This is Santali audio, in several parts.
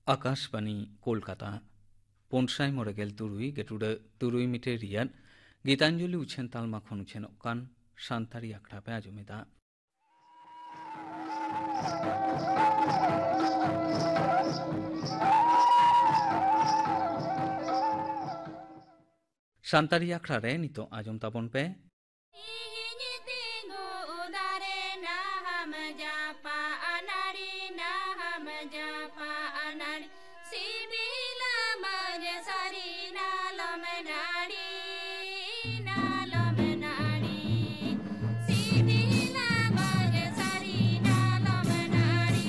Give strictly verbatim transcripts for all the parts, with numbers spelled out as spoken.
ᱟᱠᱟᱥᱵᱟᱱᱤ ᱠᱳᱞᱠᱟᱛᱟ, ᱯᱩᱱ ᱥᱟᱭ ᱢᱚᱬᱮ ᱜᱮᱞ ᱛᱩᱨᱩᱭ ᱜᱮᱴᱩᱰᱟᱹ ᱛᱩᱨᱩᱭ ᱢᱤᱴᱟᱨ ᱨᱮᱭᱟᱜ ᱜᱤᱛᱟᱧᱡᱚᱞᱤ ᱩᱪᱷᱟᱹᱱ ᱛᱟᱞᱢᱟ ᱠᱷᱚᱱ ᱩᱪᱷᱟᱹᱱᱚᱜ ᱠᱟᱱ ᱥᱟᱱᱛᱟᱲᱤ ᱟᱠᱷᱲᱟ ᱯᱮ ᱟᱸᱡᱚᱢᱮᱫᱟ᱾ ᱥᱟᱱᱛᱟᱲᱤ ᱟᱠᱷᱲᱟ ᱨᱮ ᱱᱤᱛᱚᱜ ᱟᱸᱡᱚᱢ ᱛᱟᱵᱚᱱ ᱯᱮ᱾ ᱤᱧ ᱛᱤᱸᱜᱩ ᱫᱟᱨᱮ ᱱᱟᱦᱟᱢ ᱡᱟᱯᱟᱜ ᱱᱟᱹᱲᱤ, ᱱᱟᱦᱟᱢ ᱡᱟᱯᱟᱜ ᱱᱟᱹᱲᱤ, ᱥᱤᱵᱤᱞᱟ ᱢᱟᱡᱽ ᱥᱟᱹᱨᱤ ᱱᱟᱞᱚᱢ ᱱᱟᱹᱲᱤ, ᱱᱟᱞᱚᱢ ᱱᱟᱹᱲᱤ, ᱥᱤᱵᱤᱞᱟ ᱢᱟᱡᱽ ᱥᱟᱹᱨᱤ ᱱᱟᱞᱚᱢ ᱱᱟᱹᱲᱤ᱾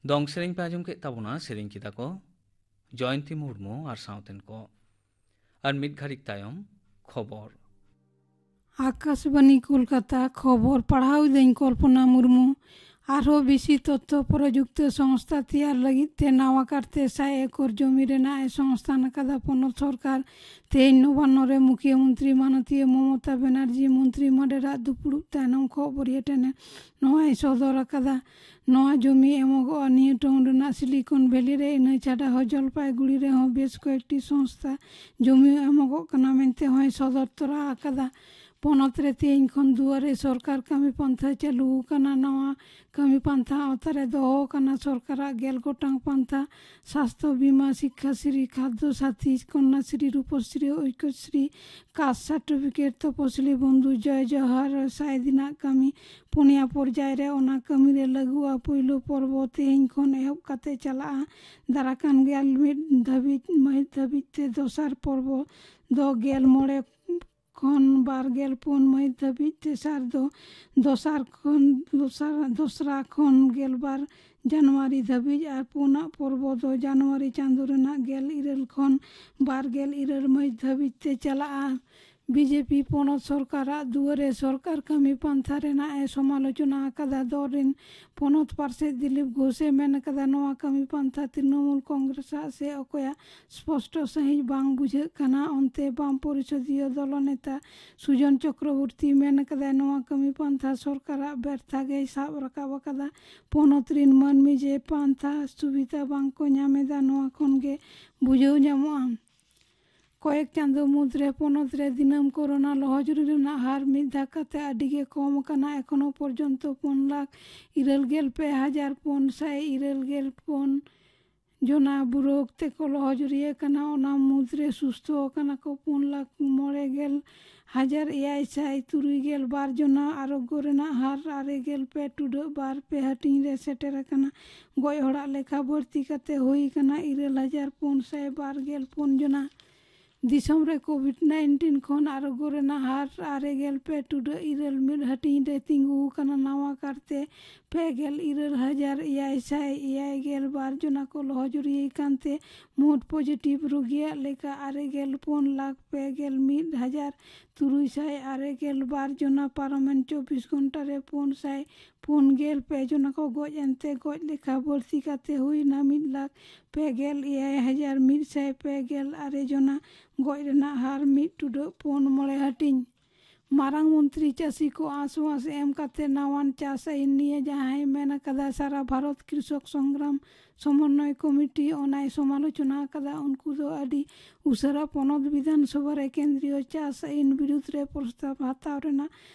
ᱫᱚᱝ ᱥᱮᱨᱮᱧ ᱯᱮ ᱟᱸᱡᱚᱢ ᱠᱮᱫ ᱛᱟᱵᱚᱱᱟ, ᱥᱮᱨᱮᱧ ᱠᱮᱫᱟ ᱠᱚ ᱡᱚᱭᱚᱱᱛᱤ ᱢᱩᱨᱢᱩ ᱟᱨ ᱥᱟᱶᱛᱮᱱ ᱠᱚ᱾ ᱟᱨ ᱢᱤᱫ ᱜᱷᱟᱹᱲᱤᱡ ᱛᱟᱭᱚᱢ ᱠᱷᱚᱵᱚᱨ᱾ ᱟᱠᱟᱥᱵᱟᱱᱤ ᱠᱳᱞᱠᱟᱛᱟ, ᱠᱷᱚᱵᱚᱨ ᱯᱟᱲᱦᱟᱣ ᱫᱟᱹᱧ ᱠᱚᱞᱯᱚᱱᱟ ᱢᱩᱨᱢᱩ᱾ ᱟᱨᱦᱚᱸ ᱵᱮᱥᱤ ᱛᱚᱛᱛᱷᱚ ᱯᱨᱚᱡᱩᱠᱛᱤ ᱥᱚᱝᱥᱛᱷᱟ ᱛᱮᱭᱟᱨ ᱞᱟᱹᱜᱤᱫ ᱛᱮ ᱱᱟᱣᱟ ᱠᱟᱨᱛᱮ ᱥᱟᱭ ᱮᱠᱚᱨ ᱡᱚᱢᱤ ᱨᱮᱱᱟᱜ ᱮ ᱥᱚᱝᱥᱛᱷᱟᱱ ᱟᱠᱟᱫᱟ ᱯᱚᱱᱚᱛ ᱥᱚᱨᱠᱟᱨ᱾ ᱛᱮᱦᱮᱧ ᱱᱚᱵᱟᱱᱱᱚ ᱨᱮ ᱢᱩᱠᱷᱭᱟᱹ ᱢᱚᱱᱛᱨᱤ ᱢᱟᱱᱚᱛᱤᱭᱟᱹ ᱢᱚᱢᱚᱛᱟ ᱵᱮᱱᱟᱨᱡᱤ ᱢᱚᱱᱛᱨᱤ ᱢᱟᱰᱮᱨᱟᱜ ᱫᱩᱯᱲᱩᱵ ᱛᱟᱭᱱᱚᱢ ᱠᱷᱚᱵᱚᱨᱤᱭᱟᱹ ᱴᱷᱮᱱ ᱱᱚᱣᱟᱭ ᱥᱚᱫᱚᱨ ᱟᱠᱟᱫᱟ᱾ ᱱᱚᱣᱟ ᱡᱚᱢᱤ ᱮᱢᱚᱜᱚᱜᱼᱟ ᱱᱤᱭᱟᱹ ᱴᱟᱣᱩᱱ ᱨᱮᱱᱟᱜ ᱥᱤᱞᱤᱠᱚᱱ ᱵᱷᱮᱞᱤ ᱨᱮ, ᱤᱱᱟᱹ ᱪᱷᱟᱰᱟ ᱦᱚᱸ ᱡᱚᱞᱯᱟᱭᱜᱩᱲᱤ ᱨᱮᱦᱚᱸ ᱵᱮᱥ ᱠᱚᱭᱮᱠᱴᱤ ᱥᱚᱝᱥᱛᱷᱟ ᱡᱚᱢᱤ ᱮᱢᱚᱜᱚᱜ ᱠᱟᱱᱟ ᱢᱮᱱᱛᱮ ᱦᱚᱸᱭ ᱥᱚᱫᱚᱨ ᱛᱚᱨᱟ ᱟᱠᱟᱫᱟ᱾ ᱯᱚᱱᱚᱛ ᱨᱮ ᱛᱮᱦᱮᱧ ᱠᱷᱚᱱ ᱫᱩᱣᱟᱨᱮ ᱥᱚᱨᱠᱟᱨ ᱠᱟᱹᱢᱤ ᱯᱟᱱᱛᱷᱟ ᱪᱟᱹᱞᱩ ᱟᱠᱟᱱᱟ᱾ ᱱᱚᱣᱟ ᱠᱟᱹᱢᱤ ᱯᱟᱱᱛᱷᱟ ᱟᱣᱛᱟ ᱨᱮ ᱫᱚᱦᱚ ᱟᱠᱟᱱᱟ ᱥᱚᱨᱠᱟᱨᱟᱜ ᱜᱮᱞ ᱜᱚᱴᱟᱝ ᱯᱟᱱᱛᱷᱟ: ᱥᱟᱥᱛᱷᱚ ᱵᱤᱢᱟ, ᱥᱤᱠᱠᱷᱟ ᱥᱨᱤ, ᱠᱷᱟᱫᱽᱫᱚ ᱥᱟᱛᱷᱤ, ᱠᱚᱱᱱᱟ ᱥᱨᱤ, ᱨᱩᱯᱚᱥᱨᱤ, ᱳᱭᱠᱚᱥᱨᱤ, ᱠᱟᱥᱴ ᱥᱟᱨᱴᱤᱯᱷᱤᱠᱮᱴ, ᱛᱚᱯᱚᱥᱤᱞᱤ ᱵᱚᱱᱫᱷᱩ, ᱡᱚᱭ ᱡᱚᱦᱟᱨ, ᱥᱟᱭ ᱫᱤᱱᱟᱜ ᱠᱟᱹᱢᱤ᱾ ᱯᱩᱱᱭᱟ ᱯᱚᱨᱡᱟᱭ ᱨᱮ ᱚᱱᱟ ᱠᱟᱹᱢᱤ ᱨᱮ ᱞᱟᱹᱜᱩᱜᱼᱟ᱾ ᱯᱩᱭᱞᱩ ᱯᱚᱨᱵᱚ ᱛᱮᱦᱮᱧ ᱠᱷᱚᱱ ᱮᱦᱚᱵ ᱠᱟᱛᱮ ᱪᱟᱞᱟᱜᱼᱟ ᱫᱟᱨᱟᱠᱟᱱ ᱜᱮᱞ ᱢᱤᱫ ᱫᱷᱟᱹᱵᱤᱡ, ᱢᱟᱹᱦᱤᱛ ᱫᱷᱟᱹᱵᱤᱡ ᱛᱮ᱾ ᱫᱚᱥᱟᱨ ᱯᱚᱨᱵᱚ ᱫᱚ ᱜᱮᱞ ᱢᱚᱬᱮ ᱠᱷᱚᱱ ᱵᱟᱨ ᱜᱮᱞ ᱯᱩᱱ ᱢᱟᱹᱦᱤᱛ ᱫᱷᱟᱹᱵᱤᱡ᱾ ᱛᱮᱥᱟᱨ ᱫᱚ ᱫᱚᱥᱟᱨ ᱠᱷᱚᱱ, ᱫᱚᱥᱟᱨ, ᱫᱚᱥᱨᱟ ᱠᱷᱚᱱ ᱜᱮᱞ ᱵᱟᱨ ᱡᱟᱱᱩᱣᱟᱨᱤ ᱫᱷᱟᱹᱵᱤᱡ᱾ ᱟᱨ ᱯᱩᱱᱟᱜ ᱯᱚᱨᱵᱚ ᱫᱚ ᱡᱟᱱᱩᱣᱟᱨᱤ ᱪᱟᱸᱫᱳ ᱨᱮᱱᱟᱜ ᱜᱮᱞ ᱤᱨᱟᱹᱞ ᱠᱷᱚᱱ ᱵᱟᱨ ᱜᱮᱞ ᱤᱨᱟᱹᱞ ᱢᱟᱹᱦᱤᱛ ᱫᱷᱟᱹᱵᱤᱡ ᱛᱮ ᱪᱟᱞᱟᱜᱼᱟ᱾ ᱵᱤᱡᱮᱯᱤ ᱯᱚᱱᱚᱛ ᱥᱚᱨᱠᱟᱨᱟᱜ ᱫᱩᱣᱟᱹᱨᱮ ᱥᱚᱨᱠᱟᱨ ᱠᱟᱹᱢᱤ ᱯᱟᱱᱛᱷᱟ ᱨᱮᱱᱟᱜ ᱮ ᱥᱚᱢᱟᱞᱳᱪᱚᱱᱟ ᱟᱠᱟᱫᱟ᱾ ᱫᱚᱞ ᱨᱮᱱ ᱯᱚᱱᱚᱛ ᱯᱟᱨᱥᱮᱛ ᱫᱤᱞᱤᱯ ᱜᱷᱳᱥᱮ ᱢᱮᱱ ᱟᱠᱟᱫᱟ, ᱱᱚᱣᱟ ᱠᱟᱹᱢᱤ ᱯᱟᱱᱛᱷᱟ ᱛᱨᱤᱱᱚᱢᱩᱞ ᱠᱚᱝᱜᱨᱮᱥᱟᱜ ᱥᱮ ᱚᱠᱚᱭᱟᱜ ᱥᱯᱚᱥᱴᱚ ᱥᱟᱺᱦᱤᱡ ᱵᱟᱝ ᱵᱩᱡᱷᱟᱹᱜ ᱠᱟᱱᱟ᱾ ᱚᱱᱛᱮ ᱵᱟᱢ ᱯᱚᱨᱤᱥᱚᱫᱤᱭᱚ ᱫᱚᱞᱚᱱᱮᱛᱟ ᱥᱩᱡᱚᱱ ᱪᱚᱠᱨᱚᱵᱚᱨᱛᱤ ᱢᱮᱱ ᱟᱠᱟᱫᱟᱭ, ᱱᱚᱣᱟ ᱠᱟᱹᱢᱤ ᱯᱟᱱᱛᱷᱟ ᱥᱚᱨᱠᱟᱨᱟᱜ ᱵᱮᱨᱛᱷᱟ ᱜᱮᱭ ᱥᱟᱵ ᱨᱟᱠᱟᱵ ᱟᱠᱟᱫᱟ᱾ ᱯᱚᱱᱚᱛ ᱨᱤᱱ ᱢᱟᱹᱱᱢᱤ ᱡᱮ ᱯᱟᱱᱛᱷᱟ ᱥᱩᱵᱤᱫᱷᱟ ᱵᱟᱝ ᱠᱚ ᱧᱟᱢ ᱮᱫᱟ, ᱱᱚᱣᱟ ᱠᱷᱚᱱ ᱜᱮ ᱵᱩᱡᱷᱟᱹᱣ ᱧᱟᱢᱚᱜᱼᱟ᱾ ᱠᱚᱭᱮᱠ ᱪᱟᱸᱫᱳ ᱢᱩᱫᱽᱨᱮ ᱯᱚᱱᱚᱛ ᱨᱮ ᱫᱤᱱᱟᱹᱢ ᱠᱳᱨᱳᱱᱟ ᱞᱚᱦᱚᱡᱩᱨᱤ ᱨᱮᱱᱟᱜ ᱦᱟᱨ ᱢᱤᱫ ᱫᱷᱟᱠᱟᱛᱮ ᱟᱹᱰᱤ ᱜᱮ ᱠᱚᱢ ᱟᱠᱟᱱᱟ᱾ ᱮᱠᱷᱚᱱᱳ ᱯᱚᱨᱡᱚᱱᱛᱚ ᱯᱩᱱ ᱞᱟᱠᱷ ᱤᱨᱟᱹᱞ ᱜᱮᱞ ᱯᱮ ᱦᱟᱡᱟᱨ ᱯᱩᱱ ᱥᱟᱭ ᱤᱨᱟᱹᱞ ᱜᱮᱞ ᱯᱩᱱ ᱡᱚᱱᱟ ᱵᱩᱨᱳᱜᱽ ᱛᱮᱠᱚ ᱞᱚᱦᱚᱡᱩᱨᱤ ᱟᱠᱟᱱᱟ᱾ ᱚᱱᱟ ᱢᱩᱫᱽᱨᱮ ᱥᱩᱥᱛᱷᱚ ᱟᱠᱟᱱᱟ ᱠᱚ ᱯᱩᱱ ᱞᱟᱠᱷ ᱢᱚᱬᱮ ᱜᱮᱞ ᱦᱟᱡᱟᱨ ᱮᱭᱟᱭ ᱥᱟᱭ ᱛᱩᱨᱩᱭ ᱜᱮᱞ ᱵᱟᱨ ᱡᱚᱱᱟ᱾ ᱟᱨᱳᱜᱽᱜᱚ ᱨᱮᱱᱟᱜ ᱦᱟᱨ ᱟᱨᱮ ᱜᱮᱞ ᱯᱮ ᱴᱩᱰᱟᱹᱜ ᱵᱟᱨ ᱯᱮ ᱦᱟᱹᱴᱤᱧ ᱨᱮ ᱥᱮᱴᱮᱨ ᱟᱠᱟᱱᱟ᱾ ᱜᱚᱡ ᱦᱚᱲᱟᱜ ᱞᱮᱠᱷᱟ ᱵᱟᱹᱲᱛᱤ ᱠᱟᱛᱮ ᱦᱩᱭ ᱟᱠᱟᱱᱟ ᱤᱨᱟᱹᱞ ᱦᱟᱡᱟᱨ ᱯᱩᱱ ᱥᱟᱭ ᱵᱟᱨ ᱜᱮᱞ ᱯᱩᱱ ᱡᱚᱱᱟ᱾ ᱫᱤᱥᱚᱢ ᱨᱮ ᱠᱳᱵᱷᱤᱰ ᱱᱟᱭᱤᱱᱴᱤᱱ ᱠᱷᱚᱱ ᱟᱨᱳᱜᱽᱜᱚ ᱨᱮᱱᱟᱜ ᱦᱟᱨ ᱟᱨᱮ ᱜᱮᱞ ᱯᱮ ᱴᱩᱰᱟᱹᱜ ᱤᱨᱟᱹᱞ ᱢᱤᱫ ᱦᱟᱹᱴᱤᱧ ᱨᱮ ᱛᱤᱸᱜᱩ ᱟᱠᱟᱱᱟ᱾ ᱱᱟᱣᱟ ᱠᱟᱨᱛᱮ ᱯᱮ ᱜᱮᱞ ᱤᱨᱟᱹᱞ ᱦᱟᱡᱟᱨ ᱮᱭᱟᱭ ᱥᱟᱭ ᱮᱭᱟᱭ ᱜᱮᱞ ᱵᱟᱨ ᱡᱚᱱᱟ ᱠᱚ ᱞᱚᱦᱚᱡᱩᱨᱤᱭᱟᱹ ᱠᱟᱱᱛᱮ ᱢᱳᱴ ᱯᱚᱡᱤᱴᱤᱵᱷ ᱨᱳᱜᱤᱭᱟᱜ ᱞᱮᱠᱟ ᱟᱨᱮ ᱜᱮᱞ ᱯᱩᱱ ᱞᱟᱠᱷ ᱯᱮ ᱜᱮᱞ ᱢᱤᱫ ᱦᱟᱡᱟᱨ ᱛᱩᱨᱩᱭ ᱥᱟᱭ ᱟᱨᱮ ᱜᱮᱞ ᱵᱟᱨ ᱡᱚᱱᱟ᱾ ᱯᱟᱨᱚᱢᱮᱱ ᱪᱚᱵᱵᱤᱥ ᱜᱷᱚᱱᱴᱟ ᱨᱮ ᱯᱩᱱ ᱥᱟᱭ ᱯᱩᱱ ᱜᱮᱞ ᱯᱮ ᱡᱚᱱᱟ ᱠᱚ ᱜᱚᱡ ᱮᱱᱛᱮ ᱜᱚᱡ ᱞᱮᱠᱷᱟ ᱵᱟᱹᱲᱛᱤ ᱠᱟᱛᱮ ᱦᱩᱭᱱᱟ ᱢᱤᱫ ᱞᱟᱠᱷ ᱯᱮ ᱜᱮᱞ ᱮᱭᱟᱭ ᱦᱟᱡᱟᱨ ᱢᱤᱫ ᱥᱟᱭ ᱯᱮ ᱜᱮᱞ ᱟᱨᱮ ᱡᱚᱱᱟ᱾ ᱜᱚᱡ ᱨᱮᱱᱟᱜ ᱦᱟᱨ ᱢᱤᱫ ᱴᱩᱰᱟᱹᱜ ᱯᱩᱱ ᱢᱚᱬᱮ ᱦᱟᱹᱴᱤᱧ᱾ ᱢᱟᱨᱟᱝ ᱢᱚᱱᱛᱨᱤ ᱪᱟᱹᱥᱤ ᱠᱚ ᱟᱥᱣᱟᱥ ᱮᱢ ᱠᱟᱛᱮ ᱱᱟᱣᱟᱱ ᱪᱟᱥ ᱟᱹᱭᱤᱱ ᱱᱤᱭᱮ ᱡᱟᱦᱟᱸᱭ ᱢᱮᱱ ᱟᱠᱟᱫᱟ, ᱥᱟᱨᱟ ᱵᱷᱟᱨᱚᱛ ᱠᱨᱤᱥᱚᱠ ᱥᱚᱝᱜᱨᱟᱢ ᱥᱚᱢᱚᱱᱱᱚᱭ ᱠᱚᱢᱤᱴᱤ ᱚᱱᱟᱭ ᱥᱚᱢᱟᱞᱳᱪᱚᱱᱟ ᱟᱠᱟᱫᱟ, ᱩᱱᱠᱩ ᱫᱚ ᱟᱹᱰᱤ ᱩᱥᱟᱹᱨᱟ ᱯᱚᱱᱚᱛ ᱵᱤᱫᱷᱟᱱ ᱥᱚᱵᱷᱟ ᱨᱮ ᱠᱮᱱᱫᱨᱤᱭᱚ ᱪᱟᱥ ᱟᱹᱭᱤᱱ ᱵᱤᱨᱩᱫᱷ ᱨᱮ ᱯᱨᱚᱥᱛᱟᱵ ᱦᱟᱛᱟᱣ ᱨᱮᱱᱟᱜ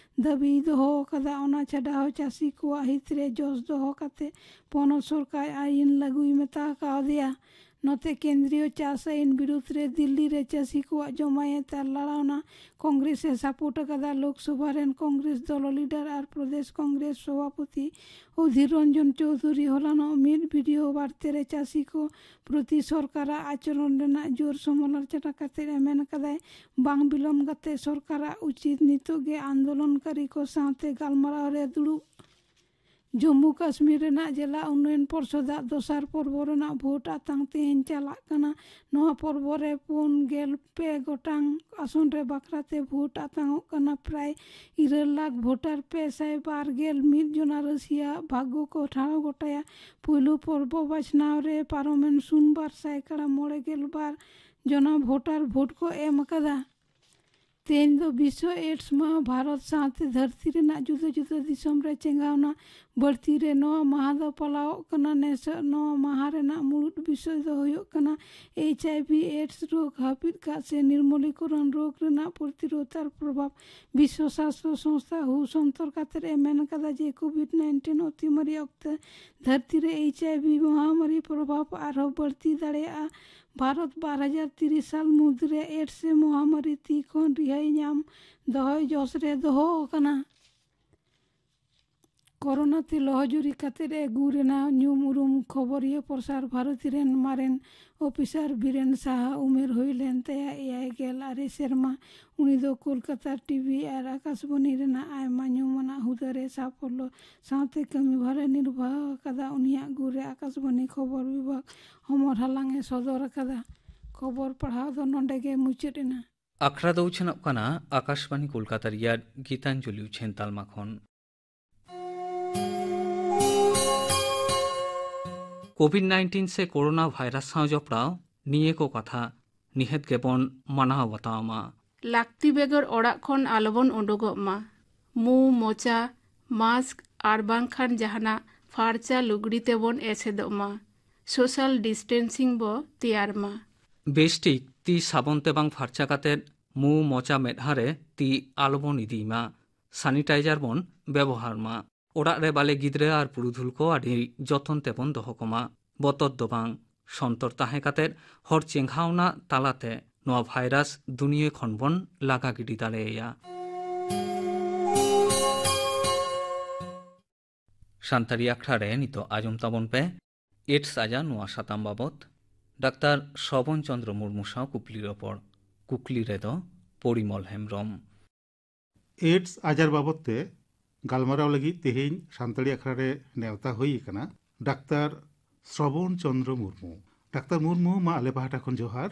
ᱫᱟᱹᱵᱤᱭ ᱫᱚᱦᱚ ᱟᱠᱟᱫᱟ᱾ ᱚᱱᱟ ᱪᱷᱟᱰᱟ ᱦᱚᱸ ᱪᱟᱹᱥᱤ ᱠᱚᱣᱟᱜ ᱦᱤᱛ ᱨᱮ ᱡᱚᱥ ᱫᱚᱦᱚ ᱠᱟᱛᱮ ᱯᱚᱱᱚᱛ ᱥᱚᱨᱠᱟᱨ ᱟᱹᱭᱤᱱ ᱞᱟᱹᱜᱩᱭ ᱢᱮᱛᱟ ᱠᱟᱣᱫᱮᱭᱟ᱾ ᱱᱚᱛᱮ ᱠᱮᱱᱫᱨᱤᱭᱚ ᱪᱟᱥ ᱟᱹᱭᱤᱱ ᱵᱤᱨᱩᱫᱷ ᱨᱮ ᱫᱤᱞᱞᱤ ᱨᱮ ᱪᱟᱹᱥᱤ ᱠᱚᱣᱟᱜ ᱡᱚᱢᱟᱭᱮᱛ ᱟᱨ ᱞᱟᱲᱟᱣᱱᱟ ᱠᱚᱝᱜᱨᱮᱥ ᱮ ᱥᱟᱯᱳᱨᱴ ᱟᱠᱟᱫᱟ᱾ ᱞᱳᱠᱥᱚᱵᱷᱟ ᱨᱮᱱ ᱠᱚᱝᱜᱨᱮᱥ ᱫᱚᱞ ᱞᱤᱰᱟᱨ ᱟᱨ ᱯᱨᱚᱫᱮᱥ ᱠᱚᱝᱜᱨᱮᱥ ᱥᱚᱵᱷᱟᱯᱚᱛᱤ ᱚᱫᱷᱤᱨ ᱨᱚᱧᱡᱚᱱ ᱪᱳᱣᱫᱷᱩᱨᱤ ᱦᱚᱞᱟᱱᱚᱜ ᱢᱤᱫ ᱵᱷᱤᱰᱤᱭᱳ ᱵᱟᱨᱛᱮ ᱨᱮ ᱪᱟᱹᱥᱤ ᱠᱚ ᱯᱨᱚᱛᱤ ᱥᱚᱨᱠᱟᱨᱟᱜ ᱟᱪᱚᱨᱚᱱ ᱨᱮᱱᱟᱜ ᱡᱳᱨ ᱥᱚᱢᱟᱞᱳᱪᱚᱱᱟ ᱠᱟᱛᱮ ᱮ ᱢᱮᱱ ᱟᱠᱟᱫᱟᱭ, ᱵᱟᱝ ᱵᱤᱞᱚᱢ ᱠᱟᱛᱮ ᱥᱚᱨᱠᱟᱨᱟᱜ ᱩᱪᱤᱛ ᱱᱤᱛᱚᱜ ᱜᱮ ᱟᱱᱫᱳᱞᱚᱱᱠᱟᱨᱤ ᱠᱚ ᱥᱟᱶᱛᱮ ᱜᱟᱞᱢᱟᱨᱟᱣ ᱨᱮ ᱫᱩᱲᱩᱵ᱾ ᱡᱚᱢᱢᱩ ᱠᱟᱥᱢᱤᱨ ᱨᱮᱱᱟᱜ ᱡᱮᱞᱟ ᱩᱱᱱᱚᱭᱚᱱ ᱯᱚᱨᱥᱚᱫᱟᱜ ᱫᱚᱥᱟᱨ ᱯᱚᱨᱵᱚ ᱨᱮᱱᱟᱜ ᱵᱷᱳᱴ ᱟᱛᱟᱝ ᱛᱮᱦᱮᱧ ᱪᱟᱞᱟᱜ ᱠᱟᱱᱟ᱾ ᱱᱚᱣᱟ ᱯᱚᱨᱵᱚ ᱨᱮ ᱯᱩᱱ ᱜᱮᱞ ᱯᱮ ᱜᱚᱴᱟᱝ ᱟᱥᱚᱱ ᱨᱮ ᱵᱟᱠᱷᱨᱟ ᱛᱮ ᱵᱷᱳᱴ ᱟᱛᱟᱝᱚᱜ ᱠᱟᱱᱟ᱾ ᱯᱨᱟᱭ ᱤᱨᱟᱹᱞ ᱞᱟᱠᱷ ᱵᱷᱳᱴᱟᱨ ᱯᱮ ᱥᱟᱭ ᱵᱟᱨ ᱜᱮᱞ ᱢᱤᱫ ᱡᱚᱱᱟ ᱨᱟᱹᱥᱤᱭᱟ ᱵᱷᱟᱜᱽᱜᱚ ᱠᱚ ᱴᱷᱟᱲᱚ ᱜᱚᱴᱟᱭᱟ᱾ ᱯᱩᱭᱞᱩ ᱯᱚᱨᱵᱚ ᱵᱟᱪᱷᱱᱟᱣ ᱨᱮ ᱯᱟᱨᱚᱢᱮᱱ ᱥᱩᱱ ᱵᱟᱨ ᱥᱟᱭ ᱠᱟᱲᱟ ᱢᱚᱬᱮ ᱜᱮᱞ ᱵᱟᱨ ᱡᱚᱱᱟ ᱵᱷᱳᱴᱟᱨ ᱵᱷᱳᱴ ᱠᱚ ᱮᱢ ᱟᱠᱟᱫᱟ᱾ ᱛᱮᱦᱮᱧ ᱫᱚ ᱵᱤᱥᱥᱚ ᱮᱰᱥ ᱢᱟᱦᱟ᱾ ᱵᱷᱟᱨᱚᱛ ᱥᱟᱶᱛᱮ ᱫᱷᱟᱹᱨᱛᱤ ᱨᱮᱱᱟᱜ ᱡᱩᱫᱟᱹ ᱡᱩᱫᱟᱹ ᱫᱤᱥᱚᱢ ᱨᱮ ᱪᱮᱸᱜᱷᱟᱣᱱᱟ ᱵᱟᱹᱲᱛᱤ ᱨᱮ ᱱᱚᱣᱟ ᱢᱟᱦᱟ ᱫᱚ ᱯᱟᱞᱟᱣᱚᱜ ᱠᱟᱱᱟ᱾ ᱱᱮᱥᱟᱜ ᱱᱚᱣᱟ ᱢᱟᱦᱟ ᱨᱮᱱᱟᱜ ᱢᱩᱲᱩᱫ ᱵᱤᱥᱚᱭ ᱫᱚ ᱦᱩᱭᱩᱜ ᱠᱟᱱᱟ ᱮᱭᱤᱪ ᱟᱭ ᱵᱷᱤ ᱮᱰᱥ ᱨᱳᱜᱽ ᱦᱟᱹᱯᱤᱫ ᱠᱟᱜ ᱥᱮ ᱱᱤᱨᱢᱚᱞᱤᱠᱚᱨᱚᱱ ᱨᱳᱜᱽ ᱨᱮᱱᱟᱜ ᱯᱨᱚᱛᱤᱨᱳᱫᱷ ᱟᱨ ᱯᱨᱚᱵᱷᱟᱵᱽ᱾ ᱵᱤᱥᱥᱚ ᱥᱟᱥᱛᱷᱚ ᱥᱚᱝᱥᱛᱷᱟ ᱦᱩ ᱥᱚᱱᱛᱚᱨ ᱠᱟᱛᱮ ᱮ ᱢᱮᱱ ᱟᱠᱟᱫᱟ ᱡᱮ ᱠᱳᱵᱷᱤᱰ ᱱᱟᱭᱤᱱᱴᱤᱱ ᱚᱛᱤᱢᱟᱨᱤ ᱚᱠᱛᱮ ᱫᱷᱟᱹᱨᱛᱤ ᱨᱮ ᱮᱭᱤᱪ ᱟᱭ ᱵᱷᱤ ᱢᱚᱦᱟᱢᱟᱨᱤ ᱯᱨᱚᱵᱷᱟᱵᱽ ᱟᱨᱦᱚᱸ ᱵᱟᱹᱲᱛᱤ ᱫᱟᱲᱮᱭᱟᱜᱼᱟ᱾ ᱵᱷᱟᱨᱚᱛ ᱵᱟᱨ ᱦᱟᱡᱟᱨ ᱛᱤᱨᱤᱥ ᱥᱟᱞ ᱢᱩᱫᱽᱨᱮ ᱮᱰᱥ ᱢᱚᱦᱟᱢᱟᱨᱤ ᱛᱤ ᱠᱷᱚᱱ ᱨᱤᱦᱟᱹᱭ ᱧᱟᱢ ᱫᱚᱦᱚᱭ ᱡᱚᱥ ᱨᱮ ᱫᱚᱦᱚ ᱟᱠᱟᱱᱟ᱾ ᱠᱳᱨᱳᱱᱟ ᱛᱮ ᱞᱚᱦᱚᱡᱩᱨᱤ ᱠᱟᱛᱮᱫ ᱮ ᱜᱩᱨ ᱮᱱᱟ ᱧᱩᱢ ᱩᱨᱩᱢ ᱠᱷᱚᱵᱚᱨᱤᱭᱟᱹ ᱯᱨᱚᱥᱟᱨ ᱵᱷᱟᱨᱚᱛᱤ ᱨᱮᱱ ᱢᱟᱨᱮᱱ ᱚᱯᱷᱤᱥᱟᱨ ᱵᱤᱨᱮᱱ ᱥᱟᱦᱟ᱾ ᱩᱢᱮᱨ ᱦᱩᱭ ᱞᱮᱱ ᱛᱟᱭᱟ ᱮᱭᱟᱭ ᱜᱮᱞ ᱟᱨᱮ ᱥᱮᱨᱢᱟ᱾ ᱩᱱᱤ ᱫᱚ ᱠᱳᱞᱠᱟᱛᱟ ᱴᱤᱵᱷᱤ ᱟᱨ ᱟᱠᱟᱥᱵᱟᱱᱤ ᱨᱮᱱᱟᱜ ᱟᱭᱢᱟ ᱧᱩᱢᱟᱱᱟᱜ ᱦᱩᱫᱟᱹ ᱨᱮ ᱥᱟᱯᱷᱚᱞᱞᱚ ᱥᱟᱶᱛᱮ ᱠᱟᱹᱢᱤ ᱵᱷᱟᱨᱮ ᱱᱤᱨᱵᱟᱦ ᱟᱠᱟᱫᱟ᱾ ᱩᱱᱤᱭᱟᱜ ᱜᱩᱨ ᱨᱮ ᱟᱠᱟᱥᱵᱟᱱᱤ ᱠᱷᱚᱵᱚᱨ ᱵᱤᱵᱷᱟᱜᱽ ᱦᱚᱢᱚᱨ ᱦᱟᱞᱟᱝ ᱮ ᱥᱚᱫᱚᱨ ᱟᱠᱟᱫᱟ᱾ ᱠᱷᱚᱵᱚᱨ ᱯᱟᱲᱦᱟᱣ ᱫᱚ ᱱᱚᱰᱮ ᱜᱮ ᱢᱩᱪᱟᱹᱫ ᱮᱱᱟ᱾ ᱟᱠᱷᱲᱟ ᱫᱚ ᱩᱪᱷᱟᱹᱱᱚᱜ ᱠᱟᱱᱟ ᱟᱠᱟᱥᱵᱟᱱᱤ ᱠᱳᱞᱠᱟᱛᱟ ᱨᱮᱭᱟᱜ ᱜᱤᱛᱟᱧᱡᱚᱞᱤ ᱩᱪᱷᱟᱹᱱ ᱛᱟᱞᱢᱟ ᱠᱷᱚᱱ᱾ ᱠᱳᱵᱷᱤᱰ ᱱᱟᱭᱤᱱᱴᱤᱱ ᱥᱮ ᱠᱳᱨᱳᱱᱟ ᱵᱷᱟᱭᱨᱟᱥ ᱥᱟᱶ ᱡᱚᱯᱲᱟᱣ ᱱᱤᱭᱟᱹ ᱠᱚ ᱠᱟᱛᱷᱟ ᱱᱤᱦᱟᱹᱛ ᱜᱮᱵᱚᱱ ᱢᱟᱱᱟᱣ ᱵᱟᱛᱟᱣ ᱢᱟ᱾ ᱞᱟᱹᱠᱛᱤ ᱵᱮᱜᱚᱨ ᱚᱲᱟᱜ ᱠᱷᱚᱱ ᱟᱞᱚᱵᱚᱱ ᱩᱰᱩᱠᱚᱜ ᱢᱟ᱾ ᱢᱩ, ᱢᱚᱪᱟ, ᱢᱟᱥᱠ ᱟᱨ ᱵᱟᱝᱠᱷᱟᱱ ᱡᱟᱦᱟᱱᱟᱜ ᱯᱷᱟᱨᱪᱟ ᱞᱩᱜᱽᱲᱤ ᱛᱮᱵᱚᱱ ᱮᱥᱮᱫᱚᱜ ᱢᱟ᱾ ᱥᱳᱥᱟᱞ ᱰᱤᱥᱴᱮᱱᱥᱤᱝ ᱵᱚ ᱛᱮᱭᱟᱨ ᱢᱟ᱾ ᱵᱮᱥᱴᱷᱤᱠ ᱛᱤ ᱥᱟᱵᱚᱱ ᱛᱮ ᱵᱟᱝ ᱯᱷᱟᱨᱪᱟ ᱠᱟᱛᱮ ᱢᱩ, ᱢᱚᱪᱟ, ᱢᱮᱫᱦᱟ ᱨᱮ ᱛᱤ ᱟᱞᱚᱵᱚᱱ ᱤᱫᱤᱭ ᱢᱟ᱾ ᱥᱟᱱᱤᱴᱟᱭᱡᱟᱨ ᱵᱚᱱ ᱵᱮᱵᱚᱦᱟᱨ ᱢᱟ᱾ ᱚᱲᱟᱜ ᱨᱮ ᱵᱟᱞᱮ ᱜᱤᱫᱽᱨᱟᱹ ᱟᱨ ᱯᱩᱨᱩᱫᱷᱩᱞ ᱠᱚ ᱟᱹᱰᱤ ᱡᱚᱛᱚᱱ ᱛᱮᱵᱚᱱ ᱫᱚᱦᱚ ᱠᱚᱢᱟ᱾ ᱵᱚᱛᱚᱨ ᱫᱚ ᱵᱟᱝ, ᱥᱚᱱᱛᱚᱨ ᱛᱟᱦᱮᱸ ᱠᱟᱛᱮ ᱦᱚᱲ ᱪᱮᱸᱜᱷᱟᱣᱱᱟ ᱛᱟᱞᱟᱛᱮ ᱱᱚᱣᱟ ᱵᱷᱟᱭᱨᱟᱥ ᱫᱩᱱᱤᱭᱟᱹ ᱠᱷᱚᱱ ᱵᱚᱱ ᱞᱟᱜᱟ ᱜᱤᱰᱤ ᱫᱟᱲᱮᱭᱟᱭᱟ᱾ ᱥᱟᱱᱛᱟᱲᱤ ᱟᱠᱷᱲᱟ ᱨᱮ ᱱᱤᱛᱚᱜ ᱟᱸᱡᱚᱢ ᱛᱟᱵᱚᱱ ᱯᱮ ᱮᱰᱥ ᱟᱡᱟᱨ ᱱᱚᱣᱟ ᱥᱟᱛᱟᱢ ᱵᱟᱵᱚᱛ ᱰᱟᱠᱛᱟᱨ ᱥᱨᱚᱵᱚᱱ ᱪᱚᱸᱫᱽᱨᱚ ᱢᱩᱨᱢᱩ ᱥᱟᱶ ᱠᱩᱠᱞᱤ ᱨᱚᱯᱚᱲ᱾ ᱠᱩᱠᱞᱤ ᱨᱮᱫᱚ ᱯᱚᱨᱤᱢᱚᱞ ᱦᱮᱢᱵᱨᱚᱢ᱾ ᱮᱰᱥ ᱟᱡᱟᱨ ᱵᱟᱵᱚᱛ ᱛᱮ ᱜᱟᱞᱢᱟᱨᱟᱣ ᱞᱟᱹᱜᱤᱫ ᱛᱮᱦᱮᱧ ᱥᱟᱱᱛᱟᱲᱤ ᱟᱠᱷᱲᱟ ᱨᱮ ᱱᱮᱣᱛᱟ ᱦᱩᱭ ᱟᱠᱟᱱᱟ ᱰᱟᱠᱛᱟᱨ ᱥᱨᱚᱵᱚᱱ ᱪᱚᱸᱫᱽᱨᱚ ᱢᱩᱨᱢᱩ᱾ ᱰᱟᱠᱛᱟᱨ ᱢᱩᱨᱢᱩ, ᱢᱟ ᱟᱞᱮ ᱯᱟᱦᱴᱟ ᱠᱷᱚᱱ ᱡᱚᱦᱟᱨ᱾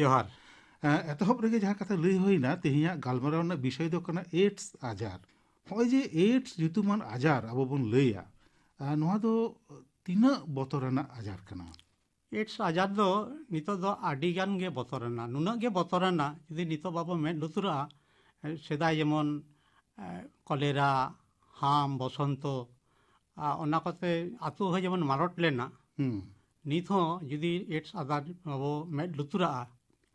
ᱡᱚᱦᱟᱨ᱾ ᱮᱸ, ᱮᱛᱚᱦᱚᱵ ᱨᱮᱜᱮ ᱡᱟᱦᱟᱸ ᱠᱟᱛᱷᱟ ᱞᱟᱹᱭ ᱦᱩᱭᱱᱟ, ᱛᱮᱦᱮᱧᱟᱜ ᱜᱟᱞᱢᱟᱨᱟᱣ ᱨᱮᱱᱟᱜ ᱵᱤᱥᱚᱭ ᱫᱚ ᱠᱟᱱᱟ ᱮᱰᱥ ᱟᱡᱟᱨ᱾ ᱱᱚᱜᱼᱚᱭ ᱡᱮ ᱮᱰᱥ ᱧᱩᱛᱩᱢᱟᱱ ᱟᱡᱟᱨ ᱟᱵᱚ ᱵᱚᱱ ᱞᱟᱹᱭᱟ, ᱟᱨ ᱱᱚᱣᱟ ᱫᱚ ᱛᱤᱱᱟᱹᱜ ᱵᱚᱛᱚᱨᱟᱱᱟᱜ ᱟᱡᱟᱨ ᱠᱟᱱᱟ? ᱮᱰᱥ ᱟᱡᱟᱨ ᱫᱚ ᱱᱤᱛᱚᱜ ᱫᱚ ᱟᱹᱰᱤ ᱜᱟᱱ ᱜᱮ ᱵᱚᱛᱚᱨᱟᱱᱟ, ᱱᱩᱱᱟᱹᱜ ᱜᱮ ᱵᱚᱛᱚᱨᱟᱱᱟ, ᱡᱩᱫᱤ ᱱᱤᱛᱚᱜ ᱵᱟᱵᱚ ᱢᱮᱫ ᱞᱩᱛᱩᱨᱟᱜᱼᱟ, ᱮ, ᱥᱮᱫᱟᱭ ᱡᱮᱢᱚᱱ, ᱮ, ᱠᱚᱞᱮᱨᱟ, ᱦᱟᱢ, ᱵᱚᱥᱚᱱᱛᱚ, ᱟ, ᱚᱱᱟ ᱠᱚᱛᱮ ᱟᱹᱛᱩ ᱦᱚᱸ ᱡᱮᱢᱚᱱ ᱢᱟᱞᱚᱴ ᱞᱮᱱᱟ, ᱦᱩᱸ᱾ ᱱᱤᱛ ᱦᱚᱸ ᱡᱩᱫᱤ ᱮᱰᱥ ᱟᱡᱟᱨ ᱵᱟᱵᱚ ᱢᱮᱫ ᱞᱩᱛᱩᱨᱟᱜᱼᱟ,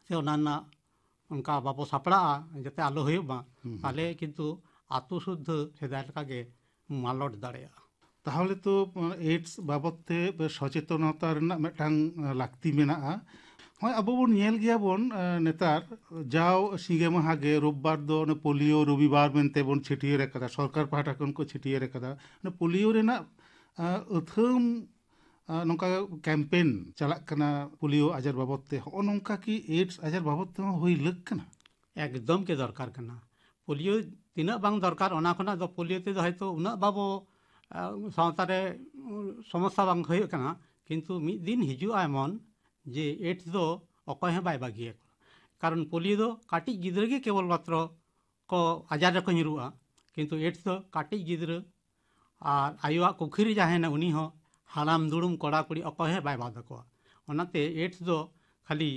ᱥᱮ ᱚᱱᱟ ᱨᱮᱱᱟᱜ ᱚᱱᱠᱟ ᱵᱟᱵᱚ ᱥᱟᱯᱲᱟᱜᱼᱟ, ᱡᱟᱛᱮ ᱟᱞᱚ ᱦᱩᱭᱩᱜ ᱢᱟ, ᱦᱩᱸ, ᱦᱩᱸ᱾ ᱛᱟᱦᱚᱞᱮ ᱠᱤᱱᱛᱩ ᱟᱹᱛᱩ ᱥᱩᱫᱽᱫᱷᱟᱹ ᱥᱮᱫᱟᱭ ᱞᱮᱠᱟᱜᱮ ᱢᱟᱞᱚᱴ ᱫᱟᱲᱮᱭᱟᱜᱼᱟ᱾ ᱛᱟᱦᱚᱞᱮ ᱛᱚ, ᱮᱰᱥ ᱵᱟᱵᱚᱛ ᱛᱮ ᱥᱚᱪᱮᱛᱚᱱᱚᱛᱟ ᱨᱮᱱᱟᱜ ᱢᱤᱫᱴᱟᱝ ᱞᱟᱹᱠᱛᱤ ᱢᱮᱱᱟᱜᱼᱟ᱾ ᱦᱚᱸᱜᱼᱚᱭ ᱟᱵᱚ ᱵᱚᱱ ᱧᱮᱞ ᱜᱮᱭᱟ ᱵᱚᱱ, ᱮ, ᱱᱮᱛᱟᱨ ᱡᱟᱣ ᱥᱤᱸᱜᱮ ᱢᱟᱦᱟ ᱜᱮ ᱨᱳᱵᱵᱟᱨ ᱫᱚ ᱚᱱᱮ ᱯᱳᱞᱤᱭᱳ ᱨᱚᱵᱤᱵᱟᱨ ᱢᱮᱱᱛᱮ ᱵᱚᱱ ᱪᱷᱟᱹᱴᱭᱟᱹᱨ ᱟᱠᱟᱫᱟ, ᱥᱚᱨᱠᱟᱨ ᱯᱟᱦᱴᱟ ᱠᱷᱚᱱ ᱠᱚ ᱪᱷᱟᱹᱴᱭᱟᱹᱨ ᱟᱠᱟᱫᱟ᱾ ᱚᱱᱮ ᱯᱳᱞᱤᱭᱳ ᱨᱮᱱᱟᱜ, ᱮ, ᱟᱹᱛᱷᱟᱹᱢ, ᱮ, ᱱᱚᱝᱠᱟ ᱠᱮᱢᱯᱮᱱ ᱪᱟᱞᱟᱜ ᱠᱟᱱᱟ ᱯᱳᱞᱤᱭᱳ ᱟᱡᱟᱨ ᱵᱟᱵᱚᱫ ᱛᱮ᱾ ᱦᱚᱸᱜᱼᱚ ᱱᱚᱝᱠᱟ ᱠᱤ ᱮᱰᱥ ᱟᱡᱟᱨ ᱵᱟᱵᱚᱫ ᱛᱮᱦᱚᱸ ᱦᱩᱭ ᱞᱟᱹᱠ ᱠᱟᱱᱟ? ᱮᱠᱫᱚᱢ ᱜᱮ ᱫᱚᱨᱠᱟᱨ ᱠᱟᱱᱟ᱾ ᱯᱳᱞᱤᱭᱳ ᱛᱤᱱᱟᱹᱜ ᱵᱟᱝ ᱫᱚᱨᱠᱟᱨ, ᱚᱱᱟ ᱠᱷᱚᱱᱟᱜ ᱫᱚ ᱯᱳᱞᱤᱭᱳ ᱛᱮᱫᱚ ᱦᱚᱭᱛᱳ ᱩᱱᱟᱹᱜ ᱵᱟᱵᱚ, ᱟ, ᱥᱟᱶᱛᱟ ᱨᱮ, ᱩ, ᱥᱚᱢᱚᱥᱥᱟ ᱵᱟᱝ ᱦᱩᱭᱩᱜ ᱠᱟᱱᱟ, ᱠᱤᱱᱛᱩ ᱢᱤᱫ ᱫᱤᱱ ᱦᱤᱡᱩᱜᱼᱟ ᱮᱢᱚᱱ ᱡᱮ ᱮᱰᱥ ᱫᱚ ᱚᱠᱚᱭ ᱦᱚᱸ ᱵᱟᱭ ᱵᱟᱹᱜᱤᱭᱟᱠᱚ᱾ ᱠᱟᱨᱚᱱ ᱯᱳᱞᱤᱭᱳ ᱫᱚ ᱠᱟᱹᱴᱤᱡ ᱜᱤᱫᱽᱨᱟᱹ ᱜᱮ ᱠᱮᱵᱚᱞ ᱢᱟᱛᱨᱚ ᱠᱚ ᱟᱡᱟᱨ ᱨᱮᱠᱚ ᱧᱩᱨᱩᱜᱼᱟ, ᱠᱤᱱᱛᱩ ᱮᱰᱥ ᱫᱚ ᱠᱟᱹᱴᱤᱡ ᱜᱤᱫᱽᱨᱟᱹ ᱟᱨ ᱟᱭᱳᱣᱟᱜ ᱠᱩᱠᱷᱤ ᱨᱮ ᱡᱟᱦᱟᱸᱭ ᱦᱮᱱᱟᱭ ᱩᱱᱤ ᱦᱚᱸ, ᱦᱟᱲᱟᱢ ᱫᱩᱲᱩᱢ ᱠᱚᱲᱟ ᱠᱩᱲᱤ ᱚᱠᱚᱭ ᱦᱚᱸ ᱵᱟᱭ ᱵᱟᱫ ᱟᱠᱚᱣᱟ᱾ ᱚᱱᱟᱛᱮ ᱮᱰᱥ ᱫᱚ ᱠᱷᱟᱹᱞᱤ,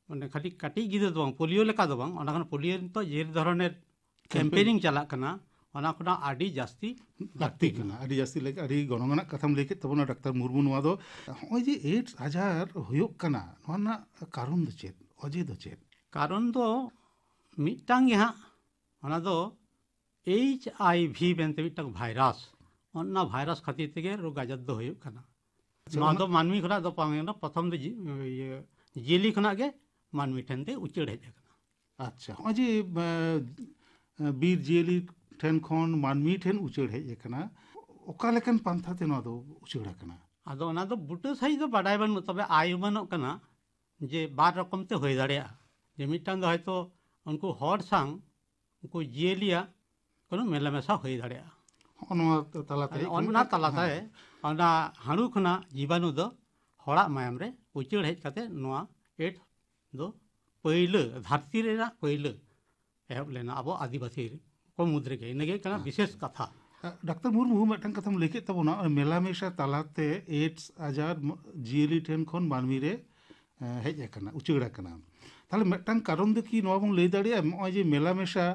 ᱢᱟᱱᱮ, ᱠᱷᱟᱹᱞᱤ ᱠᱟᱹᱴᱤᱡ ᱜᱤᱫᱽᱨᱟᱹ ᱫᱚ ᱵᱟᱝ, ᱯᱳᱞᱤᱭᱳ ᱞᱮᱠᱟ ᱫᱚ ᱵᱟᱝ, ᱚᱱᱟ ᱠᱷᱚᱱ ᱯᱳᱞᱤᱭᱳ ᱱᱤᱛᱚᱜ ᱡᱮ ᱫᱷᱚᱨᱚᱱᱮᱨ ᱠᱮᱢᱯᱮᱱᱤᱝ ᱪᱟᱞᱟᱜ ᱠᱟᱱᱟ, ᱚᱱᱟ ᱠᱷᱚᱱᱟᱜ ᱟᱹᱰᱤ ᱡᱟᱹᱥᱛᱤ ᱞᱟᱹᱠᱛᱤ ᱠᱟᱱᱟ᱾ ᱟᱹᱰᱤ ᱡᱟᱹᱥᱛᱤ ᱞᱟᱹᱠ-, ᱟᱹᱰᱤ ᱜᱚᱱᱚᱝ ᱟᱱᱟᱜ ᱠᱟᱛᱷᱟᱢ ᱞᱟᱹᱭ ᱠᱮᱫ ᱛᱟᱵᱚᱱᱟ ᱰᱟᱠᱛᱟᱨ ᱢᱩᱨᱢᱩ᱾ ᱱᱚᱣᱟ ᱫᱚ ᱱᱚᱜᱼᱚᱭ ᱡᱮ ᱮᱰᱥ ᱟᱡᱟᱨ ᱦᱩᱭᱩᱜ ᱠᱟᱱᱟ, ᱱᱚᱣᱟ ᱨᱮᱱᱟᱜ ᱠᱟᱨᱚᱱ ᱫᱚ ᱪᱮᱫ, ᱚᱡᱮ ᱫᱚ ᱪᱮᱫ? ᱠᱟᱨᱚᱱ ᱫᱚ ᱢᱤᱫᱴᱟᱝ ᱜᱮ ᱦᱟᱸᱜ, ᱚᱱᱟ ᱫᱚ ᱮᱭᱤᱪ ᱟᱭ ᱵᱷᱤ ᱢᱮᱱᱛᱮ ᱢᱤᱫᱴᱟᱝ ᱵᱷᱟᱭᱨᱟᱥ, ᱚᱱᱟ ᱵᱷᱟᱭᱨᱟᱥ ᱠᱷᱟᱹᱛᱤᱨ ᱛᱮᱜᱮ ᱨᱳᱜᱽ ᱟᱡᱟᱨ ᱫᱚ ᱦᱩᱭᱩᱜ ᱠᱟᱱᱟ᱾ ᱟᱪᱪᱷᱟ, ᱱᱚᱣᱟ ᱚᱱᱟ ᱫᱚ ᱢᱟᱹᱱᱢᱤ ᱠᱷᱚᱱᱟᱜ ᱫᱚ ᱵᱟᱝ ᱠᱟᱱᱟ, ᱯᱨᱚᱛᱷᱚᱢ ᱫᱚ ᱡᱤ-, ᱤᱭᱟᱹ, ᱡᱤᱭᱟᱹᱞᱤ ᱠᱷᱚᱱᱟᱜ ᱜᱮ ᱢᱟᱹᱱᱢᱤ ᱴᱷᱮᱱ ᱛᱮ ᱩᱪᱟᱹᱲ ᱦᱮᱡ ᱟᱠᱟᱱᱟ᱾ ᱟᱪᱪᱷᱟ, ᱱᱚᱜᱼᱚᱭ ᱡᱮ, ᱮ, ᱵᱤᱨ ᱡᱤᱭᱟᱹᱞᱤ ᱴᱷᱮᱱ ᱠᱷᱚᱱ ᱢᱟᱹᱱᱢᱤ ᱴᱷᱮᱱ ᱩᱪᱟᱹᱲ ᱦᱮᱡ ᱟᱠᱟᱱᱟ, ᱚᱠᱟ ᱞᱮᱠᱟᱱ ᱯᱟᱱᱛᱷᱟ ᱛᱮ ᱱᱚᱣᱟ ᱫᱚ ᱩᱪᱟᱹᱲ ᱟᱠᱟᱱᱟ? ᱟᱫᱚ ᱚᱱᱟ ᱫᱚ ᱵᱩᱴᱟᱹ ᱥᱟᱺᱦᱤᱡ ᱫᱚ ᱵᱟᱰᱟᱭ ᱵᱟᱹᱱᱩᱜ, ᱛᱚᱵᱮ ᱟᱭ ᱩᱢᱟᱹᱱᱚᱜ ᱠᱟᱱᱟ ᱡᱮ ᱵᱟᱨ ᱨᱚᱠᱚᱢ ᱛᱮ ᱦᱩᱭ ᱫᱟᱲᱮᱭᱟᱜᱼᱟ, ᱡᱮ ᱢᱤᱫᱴᱟᱝ ᱫᱚ ᱦᱚᱭᱛᱳ ᱩᱱᱠᱩ ᱦᱚᱲ ᱥᱟᱶ ᱩᱱᱠᱩ ᱡᱤᱭᱟᱹᱞᱤᱭᱟᱜ ᱠᱳᱱᱳ ᱢᱮᱞᱟᱢᱮᱥᱟ ᱦᱩᱭ ᱫᱟᱲᱮᱭᱟᱜᱼᱟ᱾ ᱦᱚᱸᱜᱼᱚ ᱱᱚᱣᱟ ᱛᱟᱞᱟᱛᱮ ᱟᱫᱚ ᱚᱱᱟ ᱛᱟᱞᱟᱛᱮ ᱦᱮᱸ᱾ ᱚᱱᱟ ᱦᱟᱹᱬᱩ ᱠᱷᱚᱱᱟᱜ ᱡᱤᱵᱟᱱᱩ ᱫᱚ ᱦᱚᱲᱟᱜ ᱢᱟᱭᱟᱢ ᱨᱮ ᱩᱪᱟᱹᱲ ᱦᱮᱡ ᱠᱟᱛᱮ ᱱᱚᱣᱟ ᱮᱰᱥ ᱫᱚ ᱯᱟᱹᱭᱞᱟᱹ, ᱫᱷᱟᱹᱨᱛᱤ ᱨᱮᱱᱟᱜ ᱯᱟᱹᱭᱞᱟᱹ ᱮᱦᱚᱵ ᱞᱮᱱᱟ ᱟᱵᱚ ᱟᱹᱫᱤᱵᱟᱹᱥᱤ ᱠᱚ ᱢᱩᱫᱽ ᱨᱮᱜᱮ᱾ ᱤᱱᱟᱹᱜᱮ ᱠᱟᱱᱟ ᱟᱪᱪᱷᱟ᱾ ᱵᱤᱥᱮᱥ ᱠᱟᱛᱷᱟ᱾ ᱰᱟᱠᱛᱟᱨ ᱢᱩᱨᱢᱩ, ᱢᱤᱫᱴᱟᱝ ᱠᱟᱛᱷᱟᱢ ᱞᱟᱹᱭ ᱠᱮᱫ ᱛᱟᱵᱚᱱᱟ, ᱚᱱᱟ ᱢᱮᱞᱟᱢᱮᱥᱟ ᱛᱟᱞᱟᱛᱮ ᱮᱰᱥ ᱟᱡᱟᱨ ᱢ-, ᱡᱤᱭᱟᱹᱞᱤ ᱴᱷᱮᱱ ᱠᱷᱚᱱ ᱢᱟᱹᱱᱢᱤ ᱨᱮ, ᱮ, ᱦᱮᱡ ᱟᱠᱟᱱᱟ, ᱩᱪᱟᱹᱲ ᱟᱠᱟᱱᱟ᱾ ᱛᱟᱦᱞᱮ ᱢᱤᱫᱴᱟᱝ ᱠᱟᱨᱚᱱ ᱫᱚ ᱠᱤ ᱱᱚᱣᱟ ᱵᱚᱱ ᱞᱟᱹᱭ ᱫᱟᱲᱮᱭᱟᱜᱼᱟ, ᱱᱚᱜᱼᱚᱭ ᱡᱮ ᱢᱮᱞᱟᱢᱮᱥᱟ,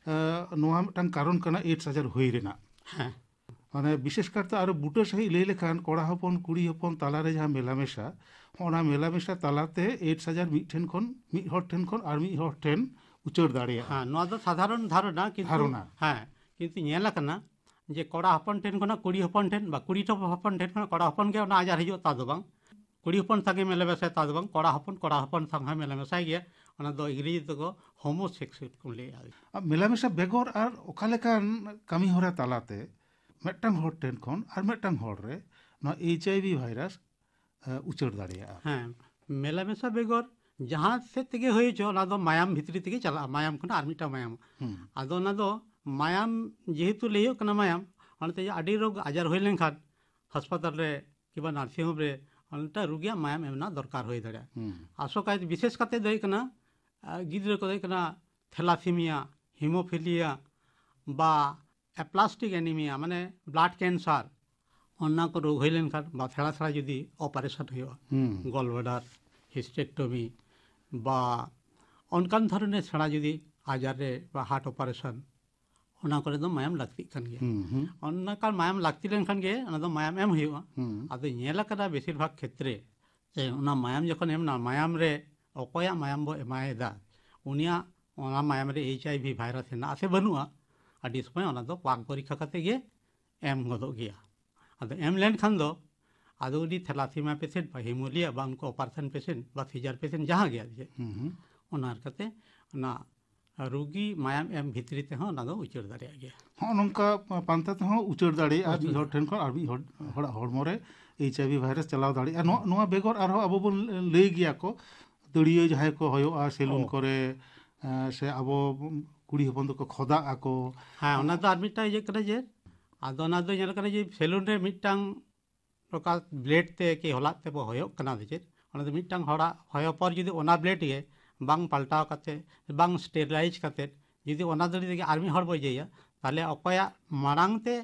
ᱮ, ᱱᱚᱣᱟ ᱢᱤᱫᱴᱟᱝ ᱠᱟᱨᱚᱱ ᱠᱟᱱᱟ ᱮᱰᱥ ᱟᱡᱟᱨ ᱦᱩᱭ ᱨᱮᱱᱟᱜ? ᱦᱮᱸ᱾ ᱢᱟᱱᱮ ᱵᱤᱥᱮᱥ ᱠᱟᱨᱛᱮ ᱟᱨᱚ ᱵᱩᱴᱟᱹ ᱥᱟᱺᱦᱤᱡ ᱞᱟᱹᱭ ᱞᱮᱠᱷᱟᱱ ᱠᱚᱲᱟ ᱦᱚᱯᱚᱱ ᱠᱩᱲᱤ ᱦᱚᱯᱚᱱ ᱛᱟᱞᱟᱨᱮ ᱡᱟᱦᱟᱸ ᱢᱮᱞᱟᱢᱮᱥᱟ, ᱚᱱᱟ ᱢᱮᱞᱟᱢᱮᱥᱟ ᱛᱟᱞᱟᱛᱮ ᱮᱰᱥ ᱟᱡᱟᱨ ᱢᱤᱫ ᱴᱷᱮᱱ ᱠᱷᱚᱱ ᱢᱤᱫ ᱦᱚᱲ ᱴᱷᱮᱱ ᱠᱷᱚᱱ ᱟᱨ ᱢᱤᱫ ᱦᱚᱲ ᱴᱷᱮᱱ ᱩᱪᱟᱹᱲ ᱫᱟᱲᱮᱭᱟᱜᱼᱟ᱾ ᱦᱮᱸ, ᱱᱚᱣᱟ ᱫᱚ ᱥᱟᱫᱷᱟᱨᱚᱱ ᱫᱷᱟᱨᱚᱱᱟ, ᱠᱤᱱᱛᱩ ᱫᱷᱟᱨᱚᱱᱟ᱾ ᱦᱮᱸ, ᱠᱤᱱᱛᱩ ᱧᱮᱞ ᱟᱠᱟᱱᱟ ᱡᱮ ᱠᱚᱲᱟ ᱦᱚᱯᱚᱱ ᱴᱷᱮᱱ ᱠᱷᱚᱱᱟᱜ ᱠᱩᱲᱤ ᱦᱚᱯᱚᱱ ᱴᱷᱮᱱ ᱵᱟ ᱠᱩᱲᱤ ᱦᱚᱯᱚᱱ ᱴᱷᱮᱱ ᱠᱷᱚᱱᱟᱜ ᱠᱚᱲᱟ ᱦᱚᱯᱚᱱ ᱜᱮ ᱚᱱᱟ ᱟᱡᱟᱨ ᱦᱤᱡᱩᱜᱼᱟ, ᱛᱟ ᱫᱚ ᱵᱟᱝ᱾ ᱠᱩᱲᱤ ᱦᱚᱯᱚᱱ ᱥᱟᱶᱜᱮ ᱢᱮᱞᱟ ᱢᱮᱥᱟᱭᱟ, ᱛᱟ ᱫᱚ ᱵᱟᱝ, ᱠᱚᱲᱟ ᱦᱚᱯᱚᱱ ᱠᱚᱲᱟ ᱦᱚᱯᱚᱱ ᱥᱟᱶ ᱦᱚᱸᱭ ᱢᱮᱞᱟ ᱢᱮᱥᱟᱭ ᱜᱮᱭᱟ᱾ ᱚᱱᱟ ᱫᱚ ᱤᱝᱨᱮᱡᱤ ᱛᱮᱠᱚ ᱦᱳᱢᱳᱥᱮᱠᱥᱩᱣᱟᱞ ᱠᱚ ᱞᱟᱹᱭᱟ᱾ ᱟᱨ ᱢᱮᱞᱟ ᱢᱮᱥᱟ ᱵᱮᱜᱚᱨ ᱟᱨ ᱚᱠᱟ ᱞᱮᱠᱟᱱ ᱠᱟᱹᱢᱤ ᱦᱚᱨᱟ ᱛᱟᱞᱟᱛᱮ ᱢᱤᱫᱴᱟᱝ ᱦᱚᱲ ᱴᱷᱮᱱ ᱠᱷᱚᱱ ᱟᱨ ᱢᱤᱫᱴᱟᱝ ᱦᱚᱲ ᱨᱮ ᱱᱚᱣᱟ ᱮᱭᱤᱪ ᱟᱭ ᱵᱷᱤ ᱵᱷᱟᱭᱨᱟᱥ ᱮ, ᱩᱪᱟᱹᱲ ᱫᱟᱲᱮᱭᱟᱜᱼᱟ? ᱦᱮᱸ, ᱢᱮᱞᱟ ᱢᱮᱥᱟ ᱵᱮᱜᱚᱨ ᱡᱟᱦᱟᱸ ᱥᱮᱫ ᱛᱮᱜᱮ ᱦᱩᱭ ᱦᱚᱪᱚ, ᱚᱱᱟ ᱫᱚ ᱢᱟᱭᱟᱢ ᱵᱷᱤᱛᱨᱤ ᱛᱮᱜᱮ ᱪᱟᱞᱟᱜᱼᱟ, ᱢᱟᱭᱟᱢ ᱠᱷᱚᱱᱟᱜ ᱟᱨ ᱢᱤᱫᱴᱟᱝ ᱢᱟᱭᱟᱢ᱾ ᱦᱩᱸ᱾ ᱟᱫᱚ ᱚᱱᱟ ᱫᱚ ᱢᱟᱭᱟᱢ ᱡᱮᱦᱮᱛᱩ ᱞᱟᱹᱭᱚᱜ ᱠᱟᱱᱟ ᱢᱟᱭᱟᱢ, ᱚᱱᱟᱛᱮ ᱟᱹᱰᱤ ᱨᱳᱜᱽ ᱟᱡᱟᱨ ᱦᱩᱭ ᱞᱮᱱᱠᱷᱟᱱ ᱦᱟᱥᱯᱟᱛᱟᱞ ᱨᱮ ᱠᱤᱵᱟ ᱱᱟᱨᱥᱤᱝ ᱦᱳᱢ ᱨᱮ ᱚᱱᱟᱴᱟᱜ ᱨᱩᱜᱤᱭᱟᱜ ᱢᱟᱭᱟᱢ ᱮᱢ ᱨᱮᱱᱟᱜ ᱫᱚᱨᱠᱟᱨ ᱦᱩᱭ ᱫᱟᱲᱮᱭᱟᱜᱼᱟ᱾ ᱦᱩᱸ᱾ ᱟᱥᱚᱠᱟᱭᱛᱮ ᱵᱤᱥᱮᱥ ᱠᱟᱛᱮ ᱫᱚ ᱦᱩᱭᱩᱜ ᱠᱟᱱᱟ, ᱟ, ᱜᱤᱫᱽᱨᱟᱹ ᱠᱚᱫᱚ ᱦᱩᱭᱩᱜ ᱠᱟᱱᱟ ᱛᱷᱮᱞᱟᱥᱤᱢᱤᱭᱟ, ᱦᱤᱢᱳᱯᱷᱤᱞᱤᱭᱟ ᱵᱟ ᱮᱯᱞᱟᱥᱴᱤᱠ ᱮᱱᱤᱢᱤᱭᱟ, ᱢᱟᱱᱮ ᱵᱞᱟᱰ ᱠᱮᱱᱥᱟᱨ, ᱚᱱᱟ ᱠᱚ ᱨᱳᱜᱽ ᱦᱩᱭ ᱞᱮᱱᱠᱷᱟᱱ ᱵᱟ ᱥᱮᱬᱟ ᱥᱮᱬᱟ ᱡᱩᱫᱤ ᱚᱯᱟᱨᱮᱥᱚᱱ ᱦᱩᱭᱩᱜᱼᱟ, ᱦᱩᱸ᱾ ᱜᱚᱞ ᱵᱞᱟᱰᱟᱨ, ᱦᱤᱥᱴᱮᱠᱴᱚᱢᱤ ᱵᱟ ᱚᱱᱠᱟᱱ ᱫᱷᱚᱨᱚᱱᱮᱨ ᱥᱮᱬᱟ ᱡᱩᱫᱤ ᱟᱡᱟᱨ ᱨᱮ ᱵᱟ ᱦᱟᱨᱴ ᱚᱯᱟᱨᱮᱥᱚᱱ, ᱚᱱᱟ ᱠᱚᱨᱮ ᱫᱚ ᱢᱟᱭᱟᱢ ᱞᱟᱹᱠᱛᱤᱜ ᱠᱟᱱ ᱜᱮᱭᱟ᱾ ᱦᱩᱸ, ᱦᱩᱸ᱾ ᱚᱱᱠᱟᱱ ᱢᱟᱭᱟᱢ ᱞᱟᱹᱠᱛᱤ ᱞᱮᱱᱠᱷᱟᱱ ᱜᱮ ᱚᱱᱟ ᱫᱚ ᱢᱟᱭᱟᱢ ᱮᱢ ᱦᱩᱭᱩᱜᱼᱟ᱾ ᱦᱩᱸ᱾ ᱟᱫᱚ ᱧᱮᱞ ᱟᱠᱟᱱᱟ ᱵᱮᱥᱤᱨ ᱵᱷᱟᱜᱽ ᱠᱷᱮᱛᱨᱮ ᱡᱮ ᱚᱱᱟ ᱢᱟᱭᱟᱢ ᱡᱚᱠᱷᱚᱱ ᱮᱢ ᱮᱱᱟ, ᱢᱟᱭᱟᱢ ᱨᱮ ᱚᱠᱚᱭᱟᱜ ᱢᱟᱭᱟᱢ ᱵᱚ ᱮᱢᱟᱭᱮᱫᱟ, ᱩᱱᱤᱭᱟᱜ ᱚᱱᱟ ᱢᱟᱭᱟᱢ ᱨᱮ ᱮᱭᱤᱪ ᱟᱭ ᱵᱷᱤ ᱵᱷᱟᱭᱨᱟᱥ ᱦᱮᱱᱟᱜᱼᱟ ᱥᱮ ᱵᱟᱹᱱᱩᱜᱼᱟ, ᱟᱹᱰᱤ ᱥᱚᱢᱚᱭ ᱚᱱᱟ ᱫᱚ ᱯᱟᱠ ᱯᱚᱨᱤᱠᱠᱷᱟ ᱠᱟᱛᱮ ᱜᱮ ᱮᱢ ᱜᱚᱫᱚᱜ ᱜᱮᱭᱟ᱾ ᱟᱫᱚ ᱮᱢ ᱞᱮᱱᱠᱷᱟᱱ ᱫᱚ ᱟᱫᱚ ᱩᱱᱤ ᱛᱷᱮᱞᱟᱥᱤᱢᱤᱭᱟ ᱯᱮᱥᱮᱱᱴ ᱵᱟ ᱦᱤᱢᱳᱞᱤᱭᱟ ᱵᱟ ᱩᱱᱠᱩ ᱚᱯᱟᱨᱮᱥᱚᱱ ᱯᱮᱥᱮᱱᱴ ᱵᱟ ᱥᱤᱡᱟᱨ ᱯᱮᱥᱮᱱᱴ ᱡᱟᱦᱟᱸ ᱜᱮ ᱟᱨ ᱪᱮᱫ, ᱦᱩᱸ, ᱦᱩᱸ᱾ ᱚᱱᱟ ᱞᱮᱠᱟᱛᱮ ᱚᱱᱟ ᱨᱩᱜᱤ ᱢᱟᱭᱟᱢ ᱮᱢ ᱵᱷᱤᱛᱨᱤ ᱛᱮᱦᱚᱸ ᱚᱱᱟ ᱫᱚ ᱩᱪᱟᱹᱲ ᱫᱟᱲᱮᱭᱟᱜ ᱜᱮᱭᱟ᱾ ᱦᱚᱸᱜᱼᱚ ᱱᱚᱝᱠᱟ ᱯᱟᱱᱛᱷᱟ ᱛᱮᱦᱚᱸ ᱩᱪᱟᱹᱲ ᱫᱟᱲᱮᱭᱟᱜᱼᱟ, ᱩᱪᱟᱹᱲ ᱢᱤᱫ ᱦᱚᱲ ᱴᱷᱮᱱ ᱠᱷᱚᱱ ᱟᱨ ᱢᱤᱫ ᱦᱚᱲ, ᱦᱚᱲᱟᱜ ᱦᱚᱲᱢᱚ ᱨᱮ ᱮᱭᱤᱪ ᱟᱭ ᱵᱷᱤ ᱵᱷᱟᱭᱨᱟᱥ ᱪᱟᱞᱟᱣ ᱫᱟᱲᱮᱭᱟᱜᱼᱟ᱾ ᱱᱚᱣᱟ, ᱦᱩᱸ᱾ ᱱᱚᱣᱟ ᱵᱮᱜᱚᱨ ᱟᱨᱦᱚᱸ ᱟᱵᱚ ᱵᱚᱱ ᱞᱟᱹᱭ ᱜᱮᱭᱟ ᱠᱚ, ᱫᱟᱹᱲᱭᱟᱹ ᱡᱟᱦᱟᱸᱭ ᱠᱚ ᱦᱚᱭᱚᱜᱼᱟ ᱥᱮᱞᱩᱱ ᱚ᱾ ᱠᱚᱨᱮ, ᱮᱸ, ᱥᱮ ᱟᱵᱚ ᱠᱩᱲᱤ ᱦᱚᱯᱚᱱ ᱫᱚᱠᱚ ᱠᱷᱚᱫᱟᱜ ᱟᱠᱚ᱾ ᱦᱮᱸ, ᱚᱱᱟ ᱫᱚ ᱟᱨ ᱢᱤᱫᱴᱟᱝ ᱤᱭᱟᱹ ᱠᱟᱱᱟ ᱡᱮ, ᱟᱫᱚ ᱚᱱᱟ ᱫᱚ ᱧᱮᱞ ᱠᱟᱱᱟ ᱡᱮ ᱥᱮᱞᱩᱱ ᱨᱮ ᱢᱤᱫᱴᱟᱝ ᱯᱨᱚᱠᱟᱨ ᱵᱞᱮᱰ ᱛᱮ ᱠᱤ ᱦᱚᱞᱟᱫ ᱛᱮᱵᱚ ᱦᱚᱭᱚᱜ ᱠᱟᱱᱟ ᱥᱮ ᱪᱮᱫ, ᱚᱱᱟ ᱫᱚ ᱢᱤᱫᱴᱟᱝ ᱦᱚᱲᱟᱜ ᱦᱚᱭᱚ ᱯᱚᱨ ᱡᱩᱫᱤ ᱚᱱᱟ ᱵᱞᱮᱰ ᱜᱮ ᱵᱟᱝ ᱯᱟᱞᱴᱟᱣ ᱠᱟᱛᱮ, ᱵᱟᱝ ᱥᱴᱮᱨᱤᱞᱟᱭᱤᱡᱽ ᱠᱟᱛᱮ, ᱡᱩᱫᱤ ᱚᱱᱟ ᱫᱟᱹᱲᱤ ᱛᱮᱜᱮ ᱟᱨ ᱢᱤᱫ ᱦᱚᱲ ᱵᱚ ᱤᱭᱟᱹᱭᱟ, ᱛᱟᱦᱚᱞᱮ ᱚᱠᱚᱭᱟᱜ ᱢᱟᱲᱟᱝ ᱛᱮ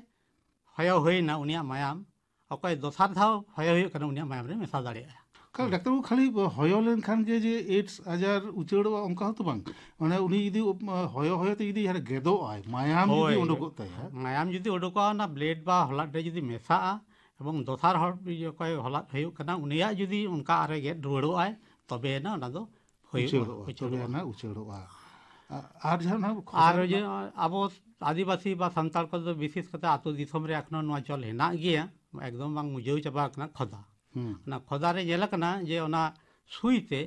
ᱦᱚᱭᱚ ᱦᱩᱭᱱᱟ ᱩᱱᱤᱭᱟᱜ ᱢᱟᱭᱟᱢ, ᱚᱠᱚᱭ ᱫᱚᱥᱟᱨ ᱫᱷᱟᱣ ᱦᱚᱭᱚ ᱦᱩᱭᱩᱜ ᱠᱟᱱᱟ ᱩᱱᱤᱭᱟᱜ ᱢᱟᱭᱟᱢ ᱨᱮ ᱢᱮᱥᱟ ᱫᱟᱲᱮᱭᱟᱜᱼᱟ᱾ ᱠᱷᱟᱹᱞᱤ ᱰᱟᱠᱛᱟᱨ ᱵᱟᱹᱵᱩ, ᱠᱷᱟᱹᱞᱤ ᱦᱚᱭᱚ ᱞᱮᱱᱠᱷᱟᱱ ᱜᱮ ᱡᱮ ᱮᱰᱥ ᱟᱡᱟᱨ ᱩᱪᱟᱹᱲᱚᱜᱼᱟ ᱚᱱᱠᱟ ᱦᱚᱸᱛᱚ ᱵᱟᱝ᱾ ᱢᱟᱱᱮ ᱩᱱᱤ ᱡᱩᱫᱤ, ᱩᱯ-, ᱦᱚᱭᱚ ᱦᱚᱭᱚ ᱛᱮ ᱡᱩᱫᱤ ᱡᱟᱦᱟᱸ ᱨᱮ ᱜᱮᱫᱚᱜ ᱟᱭ, ᱢᱟᱭᱟᱢ ᱡᱩᱫᱤ ᱦᱳᱭ᱾ ᱩᱰᱩᱠᱚᱜ ᱛᱟᱭᱟ᱾ ᱢᱟᱭᱟᱢ ᱡᱩᱫᱤ ᱩᱰᱩᱠᱚᱜᱼᱟ, ᱚᱱᱟ ᱵᱞᱮᱰ ᱵᱟ ᱦᱚᱞᱟᱫ ᱨᱮ ᱡᱩᱫᱤ ᱢᱮᱥᱟᱜᱼᱟ ᱮᱵᱚᱝ ᱫᱚᱥᱟᱨ ᱦᱚᱲ ᱚᱠᱚᱭ ᱦᱚᱞᱟᱫ ᱦᱩᱭᱩᱜ ᱠᱟᱱᱟ ᱩᱱᱤᱭᱟᱜ ᱡᱩᱫᱤ ᱚᱱᱠᱟ ᱟᱨᱮ ᱜᱮᱫ ᱨᱩᱣᱟᱹᱲᱚᱜ ᱟᱭ, ᱛᱚᱵᱮ ᱮᱱᱟ ᱚᱱᱟ ᱫᱚ ᱦᱩᱭᱩᱜᱼᱟ, ᱩᱪᱟᱹᱲᱚᱜᱼᱟ, ᱛᱚᱵᱮ ᱩᱪᱟᱹᱲᱚᱜᱼᱟ᱾ ᱮᱱᱟ ᱩᱪᱟᱹᱲᱚᱜᱼᱟ᱾ ᱟ-, ᱟᱨ ᱡᱟᱦᱟᱸ ᱚᱱᱟ ᱠᱷᱚᱥᱟ ᱟᱨ ᱨᱮᱱᱟᱜ ᱡᱮ ᱟᱵᱚ ᱟᱹᱫᱤᱵᱟᱹᱥᱤ ᱵᱟ ᱥᱟᱱᱛᱟᱲ ᱠᱚᱫᱚ ᱵᱤᱥᱮᱥ ᱠᱟᱛᱮ ᱟᱹᱛᱩ ᱫᱤᱥᱚᱢ ᱨᱮ ᱮᱠᱷᱚᱱᱳ ᱱᱚᱣᱟ ᱪᱚᱞ ᱦᱮᱱᱟᱜ ᱜᱮᱭᱟ, ᱮᱠᱫᱚᱢ ᱵᱟᱝ ᱢᱩᱪᱟᱹᱫ ᱪᱟᱵᱟ ᱟᱠᱟᱱᱟ ᱠᱷᱚᱫᱟ᱾ ᱦᱩᱸ᱾ ᱚᱱᱟ ᱠᱷᱚᱫᱟ ᱨᱮ ᱧᱮᱞ ᱟᱠᱟᱱᱟ ᱡᱮ ᱚᱱᱟ ᱥᱩᱭ ᱛᱮ,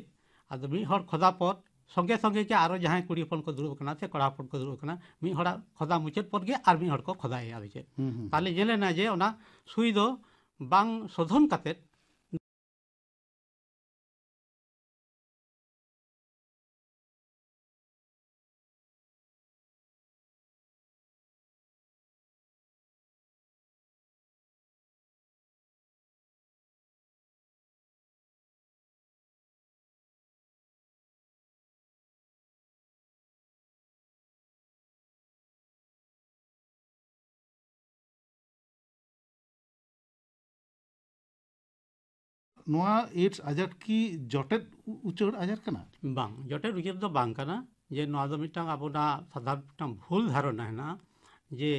ᱟᱫᱚ ᱢᱤᱫ ᱦᱚᱲ ᱠᱷᱚᱫᱟ ᱯᱚᱨ ᱥᱚᱸᱜᱮ ᱥᱚᱸᱜᱮ ᱜᱮ ᱟᱨᱚ ᱡᱟᱦᱟᱸᱭ ᱠᱩᱲᱤ ᱦᱚᱯᱚᱱ ᱠᱚ ᱫᱩᱲᱩᱵ ᱟᱠᱟᱱᱟ ᱥᱮ ᱠᱚᱲᱟ ᱦᱚᱯᱚᱱ ᱠᱚ ᱫᱩᱲᱩᱵ ᱟᱠᱟᱱᱟ, ᱢᱤᱫ ᱦᱚᱲᱟᱜ ᱠᱷᱚᱫᱟ ᱢᱩᱪᱟᱹᱫ ᱯᱚᱨ ᱜᱮ ᱟᱨ ᱢᱤᱫ ᱦᱚᱲ ᱠᱚ ᱠᱷᱚᱫᱟᱭᱮᱭᱟ᱾ ᱟᱫᱚ ᱪᱮᱫ? ᱦᱩᱸ, ᱦᱩᱸ, ᱛᱟᱦᱞᱮ ᱦᱩᱸ᱾ ᱧᱮᱞᱮᱱᱟ ᱡᱮ ᱚᱱᱟ ᱥᱩᱭ ᱫᱚ ᱵᱟᱝ ᱥᱳᱫᱷᱚᱱ ᱠᱟᱛᱮᱫ ᱱᱚᱣᱟ AIDS ᱟᱡᱟᱨ ᱠᱤ ᱡᱚᱴᱮᱫ ᱩ-, ᱩᱪᱟᱹᱲ ᱟᱡᱟᱨ ᱠᱟᱱᱟ? ᱵᱟᱝ, ᱡᱚᱴᱮᱫ ᱩᱪᱟᱹᱲ ᱫᱚ ᱵᱟᱝ ᱠᱟᱱᱟ᱾ ᱡᱮ ᱱᱚᱣᱟ ᱫᱚ ᱢᱤᱫᱴᱟᱝ ᱟᱵᱚᱱᱟᱜ ᱥᱟᱫᱷᱟᱨᱚᱱ ᱢᱤᱫᱴᱟᱝ ᱵᱷᱩᱞ ᱫᱷᱟᱨᱚᱱᱟ ᱦᱮᱱᱟᱜᱼᱟ, ᱡᱮ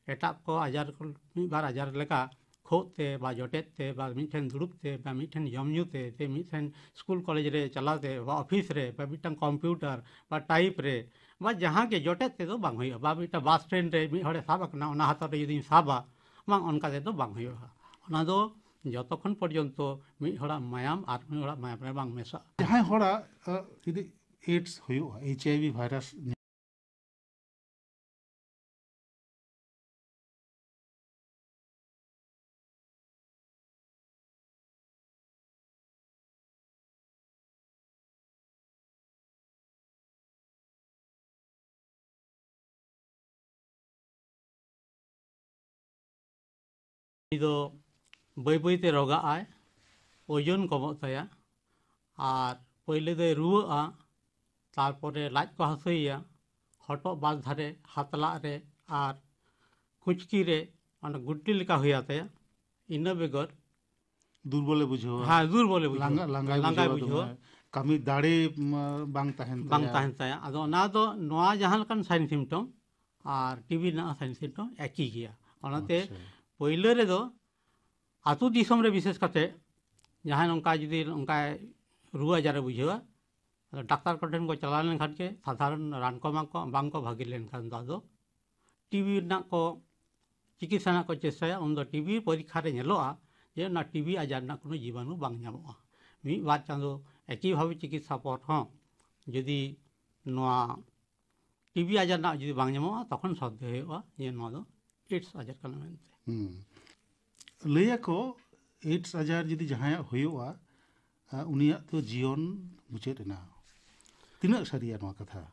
ᱮᱴᱟᱜ ᱠᱚ ᱟᱡᱟᱨ ᱠᱚ, ᱢᱤᱫ ᱵᱟᱨ ᱟᱡᱟᱨ ᱞᱮᱠᱟ ᱠᱷᱳᱜ ᱛᱮ ᱵᱟ ᱡᱚᱴᱮᱫ ᱛᱮ ᱵᱟ ᱢᱤᱫᱴᱷᱮᱱ ᱫᱩᱲᱩᱵ ᱛᱮ ᱵᱟ ᱢᱤᱫᱴᱷᱮᱱ ᱡᱚᱢ ᱧᱩ ᱛᱮ ᱥᱮ ᱢᱤᱫᱴᱷᱮᱱ ᱥᱠᱩᱞ ᱠᱚᱞᱮᱡᱽ ᱨᱮ ᱪᱟᱞᱟᱣ ᱛᱮ ᱵᱟ ᱚᱯᱷᱤᱥ ᱨᱮ ᱵᱟ ᱢᱤᱫᱴᱟᱝ ᱠᱚᱢᱯᱤᱭᱩᱴᱟᱨ ᱵᱟ ᱴᱟᱭᱤᱯ ᱨᱮ ᱵᱟ ᱡᱟᱦᱟᱸ ᱜᱮ ᱡᱚᱴᱮᱫ ᱛᱮᱫᱚ ᱵᱟᱝ ᱦᱩᱭᱩᱜᱼᱟ᱾ ᱵᱟ ᱢᱤᱫᱴᱟᱝ ᱵᱟᱥ ᱴᱨᱮᱱ ᱨᱮ ᱢᱤᱫ ᱦᱚᱲᱮ ᱥᱟᱵ ᱟᱠᱟᱱᱟ, ᱚᱱᱟ ᱦᱟᱛᱟᱣ ᱨᱮ ᱡᱩᱫᱤᱧ ᱥᱟᱵᱟ, ᱵᱟᱝ, ᱚᱱᱠᱟ ᱛᱮᱫᱚ ᱵᱟᱝ ᱦᱩᱭᱩᱜᱼᱟ᱾ ᱚᱱᱟ ᱫᱚ ᱡᱚᱛᱚ ᱠᱷᱚᱱ ᱯᱚᱨᱡᱚᱱᱛᱚ ᱢᱤᱫ ᱦᱚᱲᱟᱜ ᱢᱟᱭᱟᱢ ᱟᱨ ᱢᱤᱫ ᱦᱚᱲᱟᱜ ᱢᱟᱭᱟᱢ ᱨᱮ ᱵᱟᱝ ᱢᱮᱥᱟᱜᱼᱟ᱾ ᱡᱟᱦᱟᱸᱭ ᱦᱚᱲᱟᱜ, ᱟ, ᱡᱩᱫᱤ AIDS ᱦᱩᱭᱩᱜᱼᱟ, HIV ᱵᱷᱟᱭᱨᱟᱥ ᱩᱱᱤ ᱫᱚ ᱵᱟᱹᱭ ᱵᱟᱹᱭ ᱛᱮ ᱨᱳᱜᱟᱜ ᱟᱭ, ᱳᱡᱚᱱ ᱠᱚᱢᱚᱜ ᱛᱟᱭᱟ, ᱟᱨ ᱯᱳᱭᱞᱳ ᱫᱚᱭ ᱨᱩᱣᱟᱹᱜᱼᱟ, ᱛᱟᱨᱯᱚᱨᱮ ᱞᱟᱡ ᱠᱚ ᱦᱟᱹᱥᱩᱭᱮᱭᱟ, ᱦᱚᱴᱚᱜ ᱵᱟᱨ ᱫᱷᱟᱨᱮ, ᱦᱟᱛᱞᱟᱜ ᱨᱮ ᱟᱨ ᱠᱩᱪᱠᱤ ᱨᱮ ᱚᱱᱟ ᱜᱩᱴᱞᱤ ᱞᱮᱠᱟ ᱦᱩᱭ ᱟᱛᱟᱭᱟ᱾ ᱤᱱᱟᱹ ᱵᱮᱜᱚᱨ ᱫᱩᱨᱵᱚᱞᱮ ᱵᱩᱡᱷᱟᱹᱣᱟ᱾ ᱦᱮᱸ, ᱫᱩᱨᱵᱚᱞᱮ ᱵᱩᱡᱷᱟᱹᱣᱟ᱾ ᱞᱟᱸᱜᱟ, ᱞᱟᱸᱜᱟᱭ ᱞᱟᱸᱜᱟᱭ ᱵᱩᱡᱷᱟᱹᱣᱟ ᱵᱩᱡᱷᱟᱹᱣᱟ᱾ ᱫᱚᱢᱮ᱾ ᱠᱟᱹᱢᱤ ᱫᱟᱲᱮ, ᱢᱟ, ᱵᱟᱝ ᱛᱟᱦᱮᱱ ᱵᱟᱝ ᱛᱟᱭᱟ᱾ ᱛᱟᱦᱮᱱ ᱛᱟᱭᱟ᱾ ᱟᱫᱚ ᱚᱱᱟ ᱫᱚ ᱱᱚᱣᱟ ᱡᱟᱦᱟᱸ ᱞᱮᱠᱟᱱ sign symptom ᱟᱨ TB ᱨᱮᱱᱟᱜ sign symptom ᱮᱠᱤ ᱜᱮᱭᱟ᱾ ᱚᱱᱟᱛᱮ ᱟᱪᱪᱷᱟ᱾ ᱯᱳᱭᱞᱳ ᱨᱮᱫᱚ ᱟᱹᱛᱩ ᱫᱤᱥᱚᱢ ᱨᱮ ᱵᱤᱥᱮᱥ ᱠᱟᱛᱮ ᱡᱟᱦᱟᱸᱭ ᱱᱚᱝᱠᱟ ᱡᱩᱫᱤ ᱚᱱᱠᱟ ᱨᱩᱣᱟᱹ ᱟᱡᱟᱨᱮ ᱵᱩᱡᱷᱟᱹᱣᱟ, ᱟᱫᱚ ᱰᱟᱠᱛᱟᱨ ᱠᱚᱴᱷᱮᱱ ᱠᱚ ᱪᱟᱞᱟᱣ ᱞᱮᱱᱠᱷᱟᱱ ᱜᱮ ᱥᱟᱫᱷᱟᱨᱚᱱ ᱨᱟᱱ ᱠᱚ ᱮᱢᱟ ᱠᱚᱣᱟ, ᱵᱟᱝ ᱠᱚ ᱵᱷᱟᱹᱜᱤ ᱞᱮᱱᱠᱷᱟᱱ ᱫᱚ ᱟᱫᱚ TB ᱨᱮᱱᱟᱜ ᱠᱚ ᱪᱤᱠᱤᱛᱥᱟ ᱨᱮᱱᱟᱜ ᱠᱚ ᱪᱮᱥᱴᱟᱭᱟ᱾ ᱩᱱᱫᱚ TB ᱯᱚᱨᱤᱠᱠᱷᱟ ᱨᱮ ᱧᱮᱞᱚᱜᱼᱟ ᱡᱮ ᱚᱱᱟ ᱴᱤᱵᱤ ᱟᱡᱟᱨ ᱨᱮᱱᱟᱜ ᱠᱳᱱᱳ ᱡᱤᱵᱟᱱᱩ ᱵᱟᱝ ᱧᱟᱢᱚᱜᱼᱟ᱾ ᱢᱤᱫ ᱵᱟᱨ ᱪᱟᱸᱫᱚ ᱮᱠᱤ ᱵᱷᱟᱵᱮ ᱪᱤᱠᱤᱛᱥᱟ ᱯᱚᱨ ᱦᱚᱸ ᱡᱩᱫᱤ ᱱᱚᱣᱟ ᱴᱤᱵᱤ ᱟᱡᱟᱨ ᱨᱮᱱᱟᱜ ᱡᱩᱫᱤ ᱵᱟᱝ ᱧᱟᱢᱚᱜᱼᱟ, ᱛᱚᱠᱷᱚᱱ ᱥᱚᱱᱫᱮᱦ ᱦᱩᱭᱩᱜᱼᱟ ᱡᱮ ᱱᱚᱣᱟ ᱫᱚ ᱮᱰᱥ ᱟᱡᱟᱨ ᱠᱟᱱᱟ ᱢᱮᱱᱛᱮ᱾ ᱦᱩᱸ᱾ ᱞᱟᱹᱭᱟᱠᱚ ᱮᱰᱥ ᱟᱡᱟᱨ ᱡᱩᱫᱤ ᱡᱟᱦᱟᱸᱭᱟᱜ ᱦᱩᱭᱩᱜᱼᱟ, ᱟ, ᱩᱱᱤᱭᱟᱜ ᱫᱚ ᱡᱤᱭᱚᱱ ᱢᱩᱪᱟᱹᱫ ᱮᱱᱟ᱾ ᱛᱤᱱᱟᱹᱜ ᱥᱟᱹᱨᱤᱭᱟ ᱱᱚᱣᱟ ᱠᱟᱛᱷᱟ?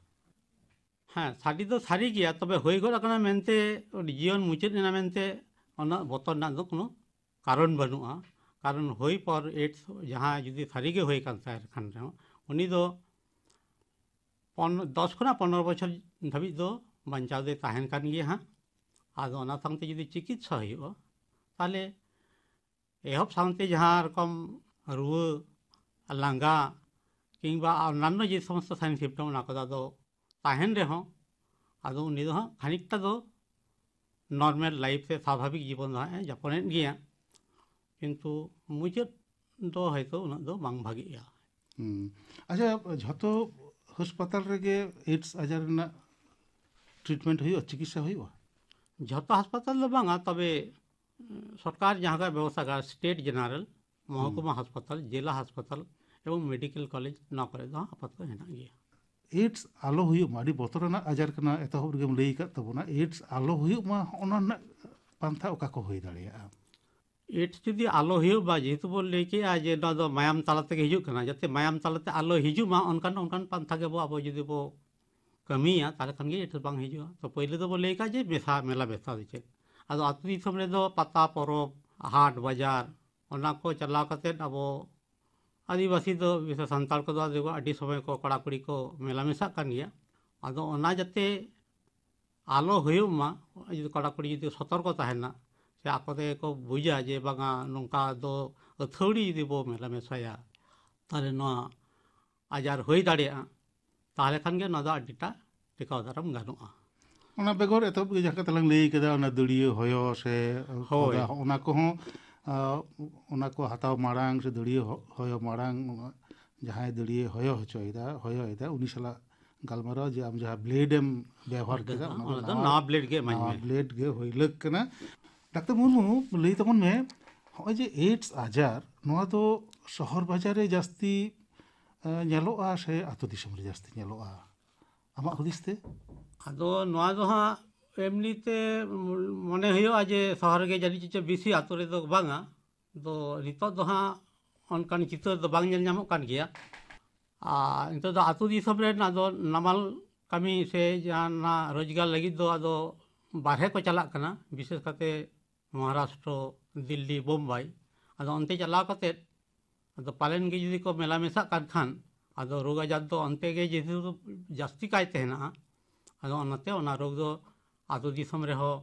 ᱦᱮᱸ, ᱥᱟᱹᱨᱤ ᱫᱚ ᱥᱟᱹᱨᱤ ᱜᱮᱭᱟ, ᱛᱚᱵᱮ ᱦᱩᱭ ᱜᱚᱫ ᱟᱠᱟᱱᱟ ᱢᱮᱱᱛᱮ ᱡᱤᱭᱚᱱ ᱢᱩᱪᱟᱹᱫ ᱮᱱᱟ ᱢᱮᱱᱛᱮ ᱚᱱᱟ ᱵᱚᱛᱚᱨ ᱨᱮᱱᱟᱜ ᱫᱚ ᱠᱳᱱᱳ ᱠᱟᱨᱚᱱ ᱵᱟᱹᱱᱩᱜᱼᱟ᱾ ᱠᱟᱨᱚᱱ ᱦᱩᱭ ᱯᱚᱨ ᱮᱰᱥ ᱡᱟᱦᱟᱸᱭ ᱡᱩᱫᱤ ᱥᱟᱹᱨᱤ ᱜᱮ ᱦᱩᱭ ᱠᱟᱱ ᱛᱟᱭ ᱠᱷᱟᱱ ᱨᱮᱦᱚᱸ, ᱩᱱᱤ ᱫᱚ ᱯᱚᱱ-, ᱫᱚᱥ ᱠᱷᱚᱱᱟᱜ ᱯᱚᱱᱨᱚ ᱵᱚᱪᱷᱚᱨ ᱫᱷᱟᱹᱵᱤᱡ ᱫᱚ ᱵᱟᱧᱪᱟᱣ ᱫᱚᱭ ᱛᱟᱦᱮᱱ ᱠᱟᱱ ᱜᱮᱭᱟ ᱦᱟᱸᱜ᱾ ᱟᱫᱚ ᱚᱱᱟ ᱥᱟᱶᱛᱮ ᱡᱩᱫᱤ ᱪᱤᱠᱤᱛᱥᱟ ᱦᱩᱭᱩᱜᱼᱟ, ᱛᱟᱦᱚᱞᱮ ᱮᱦᱚᱵ ᱥᱟᱶᱛᱮ ᱡᱟᱦᱟᱸ ᱨᱚᱠᱚᱢ ᱨᱩᱣᱟᱹ, ᱞᱟᱸᱜᱟ ᱠᱤᱝᱵᱟ ᱚᱱᱱᱟᱱᱚ ᱡᱮ ᱥᱚᱢᱚᱥᱛᱚ ᱥᱟᱭᱤᱱ ᱥᱤᱢᱯᱴᱚᱢ, ᱚᱱᱟ ᱠᱚᱫᱚ ᱟᱫᱚ ᱛᱟᱦᱮᱱ ᱨᱮᱦᱚᱸ, ᱟᱫᱚ ᱩᱱᱤ ᱫᱚ ᱦᱟᱸᱜ ᱠᱷᱟᱹᱱᱤᱠᱴᱟ ᱫᱚ ᱱᱚᱨᱢᱟᱞ ᱞᱟᱭᱤᱯᱷ ᱥᱮ ᱥᱟᱵᱷᱟᱵᱤᱠ ᱡᱤᱵᱚᱱ ᱫᱚ ᱦᱟᱸᱜ ᱮ ᱡᱟᱯᱚᱱᱮᱫ ᱜᱮᱭᱟ᱾ ᱠᱤᱱᱛᱩ ᱢᱩᱪᱟᱹᱫ ᱫᱚ ᱦᱚᱭᱛᱳ ᱩᱱᱟᱹᱜ ᱫᱚ ᱵᱟᱝ ᱵᱷᱟᱜᱮᱜᱼᱟ᱾ ᱦᱩᱸ᱾ ᱟᱪᱪᱷᱟ, ᱡᱷᱚᱛᱚ ᱦᱟᱥᱯᱟᱛᱟᱞ ᱨᱮᱜᱮ ᱮᱰᱥ ᱟᱡᱟᱨ ᱨᱮᱱᱟᱜ ᱴᱨᱤᱴᱢᱮᱱᱴ ᱦᱩᱭᱩᱜᱼᱟ, ᱪᱤᱠᱤᱛᱥᱟ ᱦᱩᱭᱩᱜᱼᱟ? ᱡᱷᱚᱛᱚ ᱦᱟᱥᱯᱟᱛᱟᱞ ᱫᱚ ᱵᱟᱝᱟ, ᱛᱚᱵᱮ ᱩᱸ, ᱥᱚᱨᱠᱟᱨ ᱡᱟᱦᱟᱸ ᱠᱚ ᱵᱮᱵᱚᱥᱛᱷᱟ ᱠᱟᱜᱼᱟ, ᱥᱴᱮᱴ ᱡᱮᱱᱟᱨᱟᱞ, ᱢᱚᱦᱚᱠᱩᱢᱟ ᱦᱟᱥᱯᱟᱛᱟᱞ, ᱡᱮᱞᱟ ᱦᱟᱥᱯᱟᱛᱟᱞ ᱮᱵᱚᱝ ᱢᱮᱰᱤᱠᱮᱞ ᱠᱚᱞᱮᱡᱽ, ᱱᱚᱣᱟ ᱠᱚᱨᱮ ᱫᱚ ᱟᱯᱟᱛᱚᱛᱚ ᱦᱮᱱᱟᱜ ᱜᱮᱭᱟ᱾ ᱮᱰᱥ ᱟᱞᱚ ᱦᱩᱭᱩᱜ ᱢᱟ, ᱟᱹᱰᱤ ᱵᱚᱛᱚᱨᱟᱱᱟᱜ ᱟᱡᱟᱨ ᱠᱟᱱᱟ, ᱮᱛᱚᱦᱚᱵ ᱨᱮᱜᱮᱢ ᱞᱟᱹᱭ ᱟᱠᱟᱫ ᱛᱟᱵᱚᱱᱟ᱾ ᱮᱰᱥ ᱟᱞᱚ ᱦᱩᱭᱩᱜ ᱢᱟ, ᱚᱱᱟ ᱨᱮᱱᱟᱜ ᱯᱟᱱᱛᱷᱟ ᱚᱠᱟ ᱠᱚ ᱦᱩᱭ ᱫᱟᱲᱮᱭᱟᱜᱼᱟ? ᱮᱰᱥ ᱡᱩᱫᱤ ᱟᱞᱚ ᱦᱩᱭᱩᱜ ᱢᱟ, ᱡᱮᱦᱮᱛᱩ ᱵᱚᱱ ᱞᱟᱹᱭ ᱠᱮᱜᱼᱟ ᱡᱮ ᱱᱚᱣᱟ ᱫᱚ ᱢᱟᱭᱟᱢ ᱛᱟᱞᱟ ᱛᱮᱜᱮ ᱦᱤᱡᱩᱜ ᱠᱟᱱᱟ, ᱡᱟᱛᱮ ᱢᱟᱭᱟᱢ ᱛᱟᱞᱟᱛᱮ ᱟᱞᱚ ᱦᱤᱡᱩᱜ ᱢᱟ, ᱚᱱᱠᱟᱱ ᱚᱱᱠᱟᱱ ᱯᱟᱱᱛᱷᱟ ᱜᱮᱵᱚ ᱟᱵᱚ ᱡᱩᱫᱤ ᱵᱚ ᱠᱟᱹᱢᱤᱭᱟ, ᱛᱟᱦᱚᱞᱮ ᱠᱷᱟᱱ ᱜᱮ ᱮᱰᱥ ᱵᱟᱝ ᱦᱤᱡᱩᱜᱼᱟ᱾ ᱛᱚ, ᱯᱳᱭᱞᱳ ᱫᱚᱵᱚ ᱞᱟᱹᱭ ᱠᱟᱜᱼᱟ ᱡᱮ ᱢᱮᱥᱟ, ᱢᱮᱞᱟ ᱢᱮᱥᱟ ᱫᱚ ᱪᱮᱫ? ᱟᱫᱚ ᱟᱹᱛᱩ ᱫᱤᱥᱚᱢ ᱨᱮᱫᱚ ᱯᱟᱛᱟ ᱯᱚᱨᱚᱵᱽ, ᱦᱟᱴ ᱵᱟᱡᱟᱨ, ᱚᱱᱟ ᱠᱚ ᱪᱟᱞᱟᱣ ᱠᱟᱛᱮᱫ ᱟᱵᱚ ᱟᱹᱫᱤᱵᱟᱹᱥᱤ ᱫᱚ, ᱵᱤᱥᱮᱥ ᱥᱟᱱᱛᱟᱲ ᱠᱚᱫᱚ ᱟᱹᱰᱤ, ᱟᱹᱰᱤ ᱥᱚᱢᱚᱭ ᱠᱚ ᱠᱚᱲᱟ ᱠᱩᱲᱤ ᱠᱚ ᱢᱮᱞᱟ ᱢᱮᱥᱟᱜ ᱠᱟᱱ ᱜᱮᱭᱟ᱾ ᱟᱫᱚ ᱚᱱᱟ ᱡᱟᱛᱮ ᱟᱞᱚ ᱦᱩᱭᱩᱜ ᱢᱟ, ᱡᱩᱫᱤ ᱠᱚᱲᱟ ᱠᱩᱲᱤ ᱡᱩᱫᱤ ᱥᱚᱛᱚᱨᱠᱚ ᱛᱟᱦᱮᱱᱟ, ᱥᱮ ᱟᱠᱚ ᱛᱮᱜᱮ ᱠᱚ ᱵᱩᱡᱟ ᱡᱮ ᱵᱟᱝᱟ ᱱᱚᱝᱠᱟ ᱫᱚ ᱟᱹᱛᱷᱟᱹᱣᱲᱤ ᱡᱩᱫᱤ ᱵᱚ ᱢᱮᱞᱟ ᱢᱮᱥᱟᱭᱟ, ᱛᱟᱦᱚᱞᱮ ᱱᱚᱣᱟ ᱟᱡᱟᱨ ᱦᱩᱭ ᱫᱟᱲᱮᱭᱟᱜᱼᱟ, ᱛᱟᱦᱚᱞᱮ ᱠᱷᱟᱱ ᱜᱮ ᱱᱚᱣᱟ ᱫᱚ ᱟᱹᱰᱤᱴᱟ ᱴᱮᱠᱟᱣ ᱫᱟᱨᱟᱢ ᱜᱟᱱᱚᱜᱼᱟ᱾ ᱚᱱᱟ ᱵᱮᱜᱚᱨ ᱮᱛᱚᱦᱚᱵ ᱜᱮ ᱡᱟᱦᱟᱸ ᱠᱟᱛᱷᱟ ᱞᱟᱝ ᱞᱟᱹᱭ ᱠᱮᱫᱟ, ᱚᱱᱟ ᱫᱟᱹᱲᱭᱟᱹ ᱦᱚᱭᱚ ᱥᱮ ᱦᱳᱭ᱾ ᱚᱱᱟ ᱠᱚᱦᱚᱸ, ᱟ, ᱚᱱᱟ ᱠᱚ ᱦᱟᱛᱟᱣ ᱢᱟᱲᱟᱝ ᱥᱮ ᱫᱟᱹᱲᱭᱟᱹ ᱦᱚ-, ᱦᱚᱭᱚ ᱢᱟᱲᱟᱝ, ᱚᱱᱟ ᱡᱟᱦᱟᱸᱭ ᱫᱟᱹᱲᱭᱟᱹ ᱦᱚᱭᱚ ᱦᱚᱪᱚᱭᱮᱫᱟ, ᱦᱚᱭᱚᱭᱮᱫᱟ, ᱩᱱᱤ ᱥᱟᱞᱟᱜ ᱜᱟᱞᱢᱟᱨᱟᱣ ᱡᱮ ᱟᱢ ᱡᱟᱦᱟᱸ ᱵᱞᱮᱰ ᱮᱢ ᱵᱮᱣᱦᱟᱨ ᱠᱮᱫᱟ, ᱚᱱᱟ ᱫᱚ ᱱᱟᱣᱟ ᱵᱞᱮᱰ ᱜᱮ ᱮᱢᱟᱹᱧ ᱱᱟᱣᱟ ᱢᱮ᱾ ᱵᱞᱮᱰ ᱜᱮ ᱦᱩᱭᱞᱟᱹᱠ ᱠᱟᱱᱟ᱾ ᱰᱟᱠᱛᱟᱨ ᱢᱩᱨᱢᱩ, ᱞᱟᱹᱭ ᱛᱟᱵᱚᱱ ᱢᱮ, ᱦᱚᱸᱜᱼᱚᱭ ᱡᱮ ᱮᱰᱥ ᱟᱡᱟᱨ, ᱱᱚᱣᱟ ᱫᱚ ᱥᱚᱦᱚᱨ ᱵᱟᱡᱟᱨ ᱨᱮ ᱡᱟᱹᱥᱛᱤ ᱧᱮᱞᱚᱜᱼᱟ ᱥᱮ ᱟᱹᱛᱩ ᱫᱤᱥᱚᱢ ᱨᱮ ᱡᱟᱹᱥᱛᱤ ᱧᱮᱞᱚᱜᱼᱟ, ᱟᱢᱟᱜ ᱦᱩᱫᱤᱥ ᱛᱮ? ᱟᱫᱚ ᱱᱚᱣᱟ ᱫᱚ ᱦᱟᱸᱜ ᱮᱢᱱᱤ ᱛᱮ ᱢᱚᱱᱮ ᱦᱩᱭᱩᱜᱼᱟ ᱡᱮ ᱥᱚᱦᱚᱨ ᱨᱮᱜᱮ ᱡᱟᱹᱱᱤᱡ ᱪᱚ ᱵᱮᱥᱤ, ᱟᱹᱛᱩ ᱨᱮᱫᱚ ᱵᱟᱝᱟ᱾ ᱫᱚ ᱱᱤᱛᱚᱜ ᱫᱚ ᱦᱟᱸᱜ ᱚᱱᱠᱟᱱ ᱪᱤᱛᱟᱹᱨ ᱫᱚ ᱵᱟᱝ ᱧᱮᱞ ᱧᱟᱢᱚᱜ ᱠᱟᱱ ᱜᱮᱭᱟ᱾ ᱟᱨ ᱱᱤᱛᱚᱜ ᱫᱚ ᱟᱹᱛᱩ ᱫᱤᱥᱚᱢ ᱨᱮᱱ ᱟᱫᱚ ᱱᱟᱢᱟᱞ ᱠᱟᱹᱢᱤ ᱥᱮ ᱡᱟᱦᱟᱱᱟᱜ ᱨᱳᱡᱽᱜᱟᱨ ᱞᱟᱹᱜᱤᱫ ᱫᱚ ᱟᱫᱚ ᱵᱟᱨᱦᱮ ᱠᱚ ᱪᱟᱞᱟᱜ ᱠᱟᱱᱟ, ᱵᱤᱥᱮᱥ ᱠᱟᱛᱮ ᱢᱚᱦᱟᱨᱟᱥᱴᱨᱚ, ᱫᱤᱞᱞᱤ, ᱵᱳᱢᱵᱟᱭ᱾ ᱟᱫᱚ ᱚᱱᱛᱮ ᱪᱟᱞᱟᱣ ᱠᱟᱛᱮ ᱟᱫᱚ ᱯᱟᱞᱮᱱ ᱜᱮ ᱡᱩᱫᱤ ᱠᱚ ᱢᱮᱞᱟ ᱢᱮᱥᱟᱜ ᱠᱟᱱ ᱠᱷᱟᱱ, ᱟᱫᱚ ᱨᱳᱜᱽ ᱟᱡᱟᱨ ᱫᱚ ᱚᱱᱛᱮ ᱜᱮ ᱡᱮᱦᱮᱛᱩ ᱡᱟᱹᱥᱛᱤ ᱠᱟᱭᱛᱮ ᱦᱮᱱᱟᱜᱼᱟ᱾ ᱟᱫᱚ ᱚᱱᱟᱛᱮ ᱚᱱᱟ ᱨᱳᱜᱽ ᱫᱚ ᱟᱹᱛᱩ ᱫᱤᱥᱚᱢ ᱨᱮᱦᱚᱸ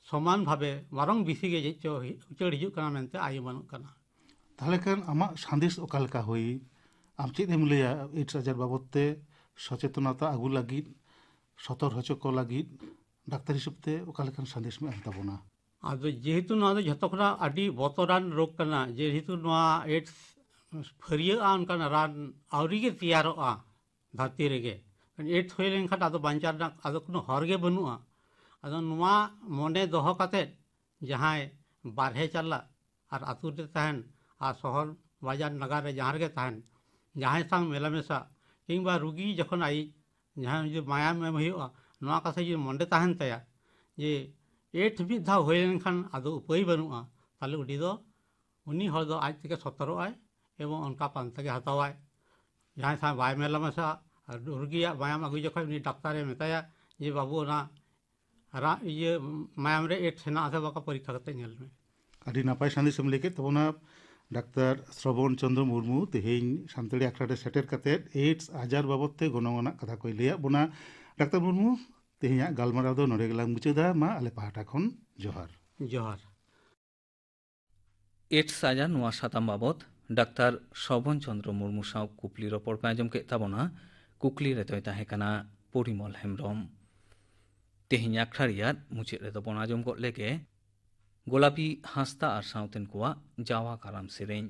ᱥᱚᱢᱟᱱ ᱵᱷᱟᱵᱮ ᱵᱚᱨᱚᱝ ᱵᱮᱥᱤ ᱜᱮ ᱪᱮᱫ ᱪᱚ ᱩᱪᱟᱹᱲ ᱦᱤᱡᱩᱜ ᱠᱟᱱᱟ ᱢᱮᱱᱛᱮ ᱟᱭ ᱩᱢᱟᱹᱱᱚᱜ ᱠᱟᱱᱟ᱾ ᱛᱟᱦᱚᱞᱮ ᱠᱷᱟᱱ ᱟᱢᱟᱜ ᱥᱟᱸᱫᱮᱥ ᱚᱠᱟ ᱞᱮᱠᱟ ᱦᱩᱭ? ᱟᱢ ᱪᱮᱫ ᱮᱢ ᱞᱟᱹᱭᱟ ᱮᱰᱥ ᱟᱡᱟᱨ ᱵᱟᱵᱚᱫ ᱛᱮ ᱥᱚᱪᱮᱛᱚᱱᱚᱛᱟ ᱟᱹᱜᱩ ᱞᱟᱹᱜᱤᱫ, ᱥᱚᱛᱚᱨ ᱦᱚᱪᱚ ᱠᱚ ᱞᱟᱹᱜᱤᱫ ᱰᱟᱠᱛᱟᱨ ᱦᱤᱥᱟᱹᱵ ᱛᱮ ᱚᱠᱟ ᱞᱮᱠᱟᱱ ᱥᱟᱸᱫᱮᱥ ᱮᱢ ᱮᱢ ᱛᱟᱵᱚᱱᱟ? ᱟᱫᱚ ᱡᱮᱦᱮᱛᱩ ᱱᱚᱣᱟ ᱫᱚ ᱡᱷᱚᱛᱚ ᱠᱷᱚᱱᱟᱜ ᱟᱹᱰᱤ ᱵᱚᱛᱚᱨᱟᱱ ᱨᱳᱜᱽ ᱠᱟᱱᱟ, ᱡᱮᱦᱮᱛᱩ ᱱᱚᱣᱟ ᱮᱰᱥ ᱯᱷᱟᱹᱨᱭᱟᱹᱜᱼᱟ ᱚᱱᱠᱟᱱ ᱨᱟᱱ ᱟᱹᱣᱨᱤ ᱜᱮ ᱛᱮᱭᱟᱨᱚᱜᱼᱟ ᱫᱷᱟᱹᱨᱛᱤ ᱨᱮᱜᱮ᱾ ᱮᱰᱥ ᱦᱩᱭ ᱞᱮᱱᱠᱷᱟᱱ ᱟᱫᱚ ᱵᱟᱧᱪᱟᱣ ᱨᱮᱱᱟᱜ ᱟᱫᱚ ᱠᱳᱱᱳ ᱦᱚᱨ ᱜᱮ ᱵᱟᱹᱱᱩᱜᱼᱟ᱾ ᱟᱫᱚ ᱱᱚᱣᱟ ᱢᱚᱱᱮ ᱫᱚᱦᱚ ᱠᱟᱛᱮᱫ ᱡᱟᱦᱟᱸᱭ ᱵᱟᱨᱦᱮ ᱪᱟᱞᱟᱜ ᱟᱨ ᱟᱹᱛᱩ ᱨᱮ ᱛᱟᱦᱮᱱ ᱟᱨ ᱥᱚᱦᱚᱨ ᱵᱟᱡᱟᱨ ᱱᱟᱜᱟᱨ ᱨᱮ ᱡᱟᱦᱟᱸ ᱨᱮᱜᱮ ᱛᱟᱦᱮᱱ, ᱡᱟᱦᱟᱸᱭ ᱥᱟᱶ ᱢᱮᱞᱟ ᱢᱮᱥᱟ ᱠᱤᱝᱵᱟ ᱨᱩᱜᱤ ᱡᱚᱠᱷᱚᱱ ᱟᱭᱤᱡ ᱡᱟᱦᱟᱸᱭ ᱡᱩᱫᱤ ᱢᱟᱭᱟᱢ ᱮᱢ ᱦᱩᱭᱩᱜᱼᱟ, ᱱᱚᱣᱟ ᱠᱟᱛᱷᱟ ᱡᱩᱫᱤ ᱢᱚᱱᱮ ᱛᱟᱦᱮᱱ ᱛᱟᱭᱟ ᱡᱮ ᱮᱰᱥ ᱢᱤᱫ ᱫᱷᱟᱣ ᱦᱩᱭ ᱞᱮᱱᱠᱷᱟᱱ ᱟᱫᱚ ᱩᱯᱟᱹᱭ ᱵᱟᱹᱱᱩᱜᱼᱟ, ᱛᱟᱦᱚᱞᱮ ᱩᱱᱤ ᱫᱚ, ᱩᱱᱤ ᱦᱚᱲ ᱫᱚ ᱟᱡ ᱛᱮᱜᱮ ᱥᱚᱛᱚᱨᱚᱜᱼᱟᱭ ᱮᱵᱚᱝ ᱚᱱᱠᱟ ᱯᱟᱱᱛᱷᱟ ᱜᱮ ᱦᱟᱛᱟᱣᱟᱭ᱾ ᱡᱟᱦᱟᱸᱭ ᱥᱟᱶ ᱵᱟᱭ ᱢᱮᱞᱟ ᱢᱮᱥᱟ, ᱟᱨ ᱨᱩᱜᱤᱭᱟᱜ ᱢᱟᱭᱟᱢ ᱟᱹᱜᱩ ᱡᱚᱠᱷᱚᱱ ᱩᱱᱤ ᱰᱟᱠᱛᱟᱨᱮ ᱢᱮᱛᱟᱭᱟ ᱡᱮ, "ᱵᱟᱹᱵᱩ, ᱚᱱᱟ ᱨᱟ-, ᱤᱭᱟᱹ, ᱢᱟᱭᱟᱢ ᱨᱮ ᱮᱰᱥ ᱦᱮᱱᱟᱜ ᱟᱥᱮ ᱵᱟᱝ ᱯᱚᱨᱤᱠᱠᱷᱟ ᱠᱟᱛᱮ ᱧᱮᱞ ᱢᱮ᱾" ᱟᱹᱰᱤ ᱱᱟᱯᱟᱭ ᱥᱟᱸᱫᱮᱥ ᱮᱢ ᱞᱟᱹᱭ ᱠᱮᱫ ᱛᱟᱵᱚᱱᱟ ᱰᱟᱠᱛᱟᱨ ᱥᱨᱚᱵᱚᱱ ᱪᱚᱸᱫᱽᱨᱚ ᱢᱩᱨᱢᱩ, ᱛᱮᱦᱮᱧ ᱥᱟᱱᱛᱟᱲᱤ ᱟᱠᱷᱲᱟ ᱨᱮ ᱥᱮᱴᱮᱨ ᱠᱟᱛᱮ ᱮᱰᱥ ᱟᱡᱟᱨ ᱵᱟᱵᱚᱫ ᱛᱮ ᱜᱚᱱᱚᱝ ᱟᱱᱟᱜ ᱠᱟᱛᱷᱟ ᱠᱚᱭ ᱞᱟᱹᱭᱟᱫ ᱵᱚᱱᱟ᱾ ᱰᱟᱠᱛᱟᱨ ᱢᱩᱨᱢᱩ, ᱛᱮᱦᱮᱧᱟᱜ ᱜᱟᱞᱢᱟᱨᱟᱣ ᱫᱚ ᱱᱚᱰᱮ ᱜᱮᱞᱟᱝ ᱢᱩᱪᱟᱹᱫᱟ᱾ ᱢᱟ ᱟᱞᱮ ᱯᱟᱦᱴᱟ ᱠᱷᱚᱱ ᱡᱚᱦᱟᱨ᱾ ᱡᱚᱦᱟᱨ᱾ ᱮᱰᱥ ᱟᱡᱟᱨ ᱱᱚᱣᱟ ᱥᱟᱛᱟᱢ ᱵᱟᱵᱚᱛ ᱰᱟᱠᱛᱟᱨ ᱥᱨᱚᱵᱚᱱ ᱪᱚᱸᱫᱽᱨᱚ ᱢᱩᱨᱢᱩ ᱥᱟᱶ ᱠᱩᱠᱞᱤ ᱨᱚᱯᱚᱲ ᱯᱮ ᱟᱸᱡᱚᱢ ᱠᱮᱫ ᱛᱟᱵᱚᱱᱟ᱾ ᱠᱩᱠᱞᱤ ᱨᱮᱫᱚᱭ ᱛᱟᱦᱮᱸ ᱠᱟᱱᱟ ᱯᱚᱨᱤᱢᱚᱞ ᱦᱮᱢᱵᱽᱨᱚᱢ᱾ ᱛᱮᱦᱮᱧ ᱟᱠᱷᱲᱟ ᱨᱮᱭᱟᱜ ᱢᱩᱪᱟᱹᱫ ᱨᱮᱫᱚ ᱵᱚᱱ ᱟᱸᱡᱚᱢ ᱜᱚᱫ ᱞᱮᱜᱮ ᱜᱳᱞᱟᱯᱤ ᱦᱟᱸᱥᱫᱟ ᱟᱨ ᱥᱟᱶᱛᱮᱱ ᱠᱚᱣᱟᱜ ᱡᱟᱣᱟ ᱠᱟᱨᱟᱢ ᱥᱮᱨᱮᱧ᱾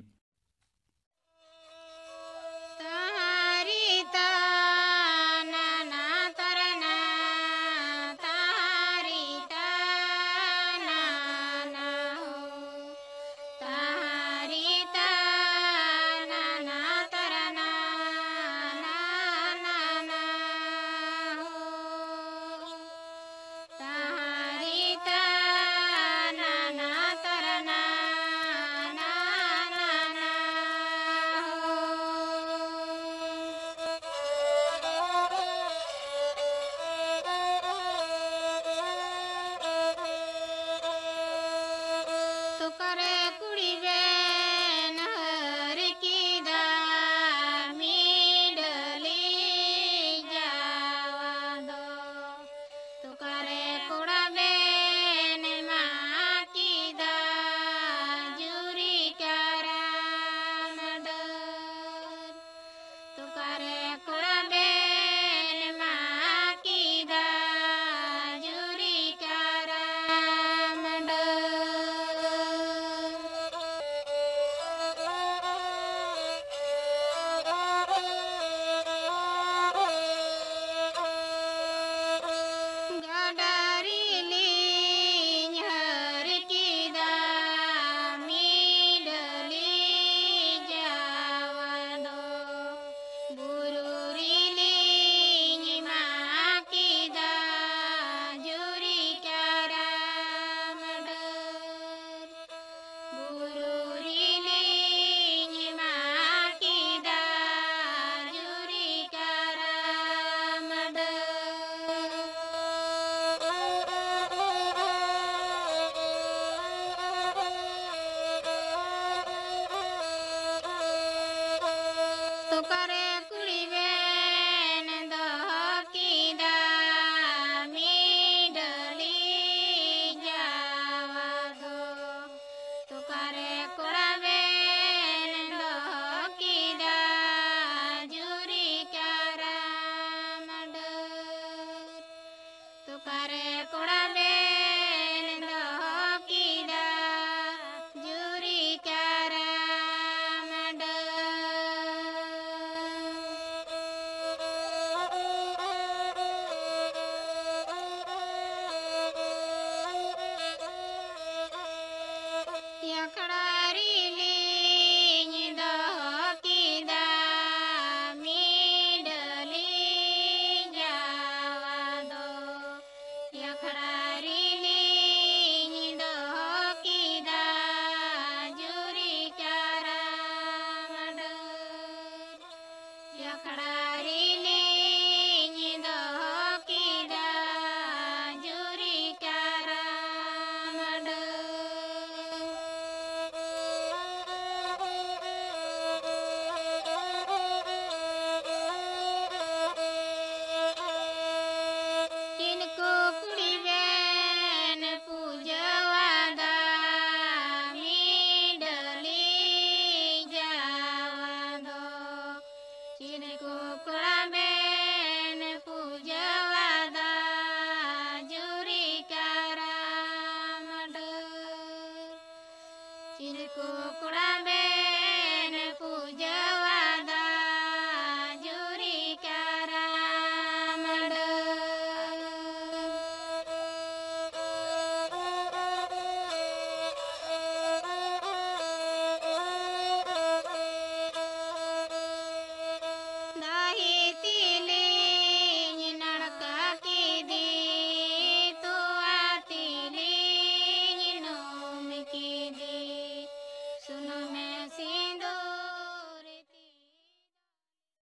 ᱟᱠᱷᱲᱟ ᱨᱮᱞᱤᱧ ᱫᱚᱦᱚ ᱠᱮᱫᱟ ᱡᱩᱨᱤ ᱠᱟᱨᱟᱢ ᱰᱟᱹᱨ᱾ ᱪᱤᱱ ᱠᱩᱠᱲᱤ ᱵᱮᱱ ᱯᱩᱡᱟᱹᱣᱟᱫᱟ ᱢᱤᱰᱟᱹᱞᱤ ᱡᱟᱣᱟ ᱫᱚ᱾ ᱪᱤᱱ ᱠᱩᱠᱲᱟ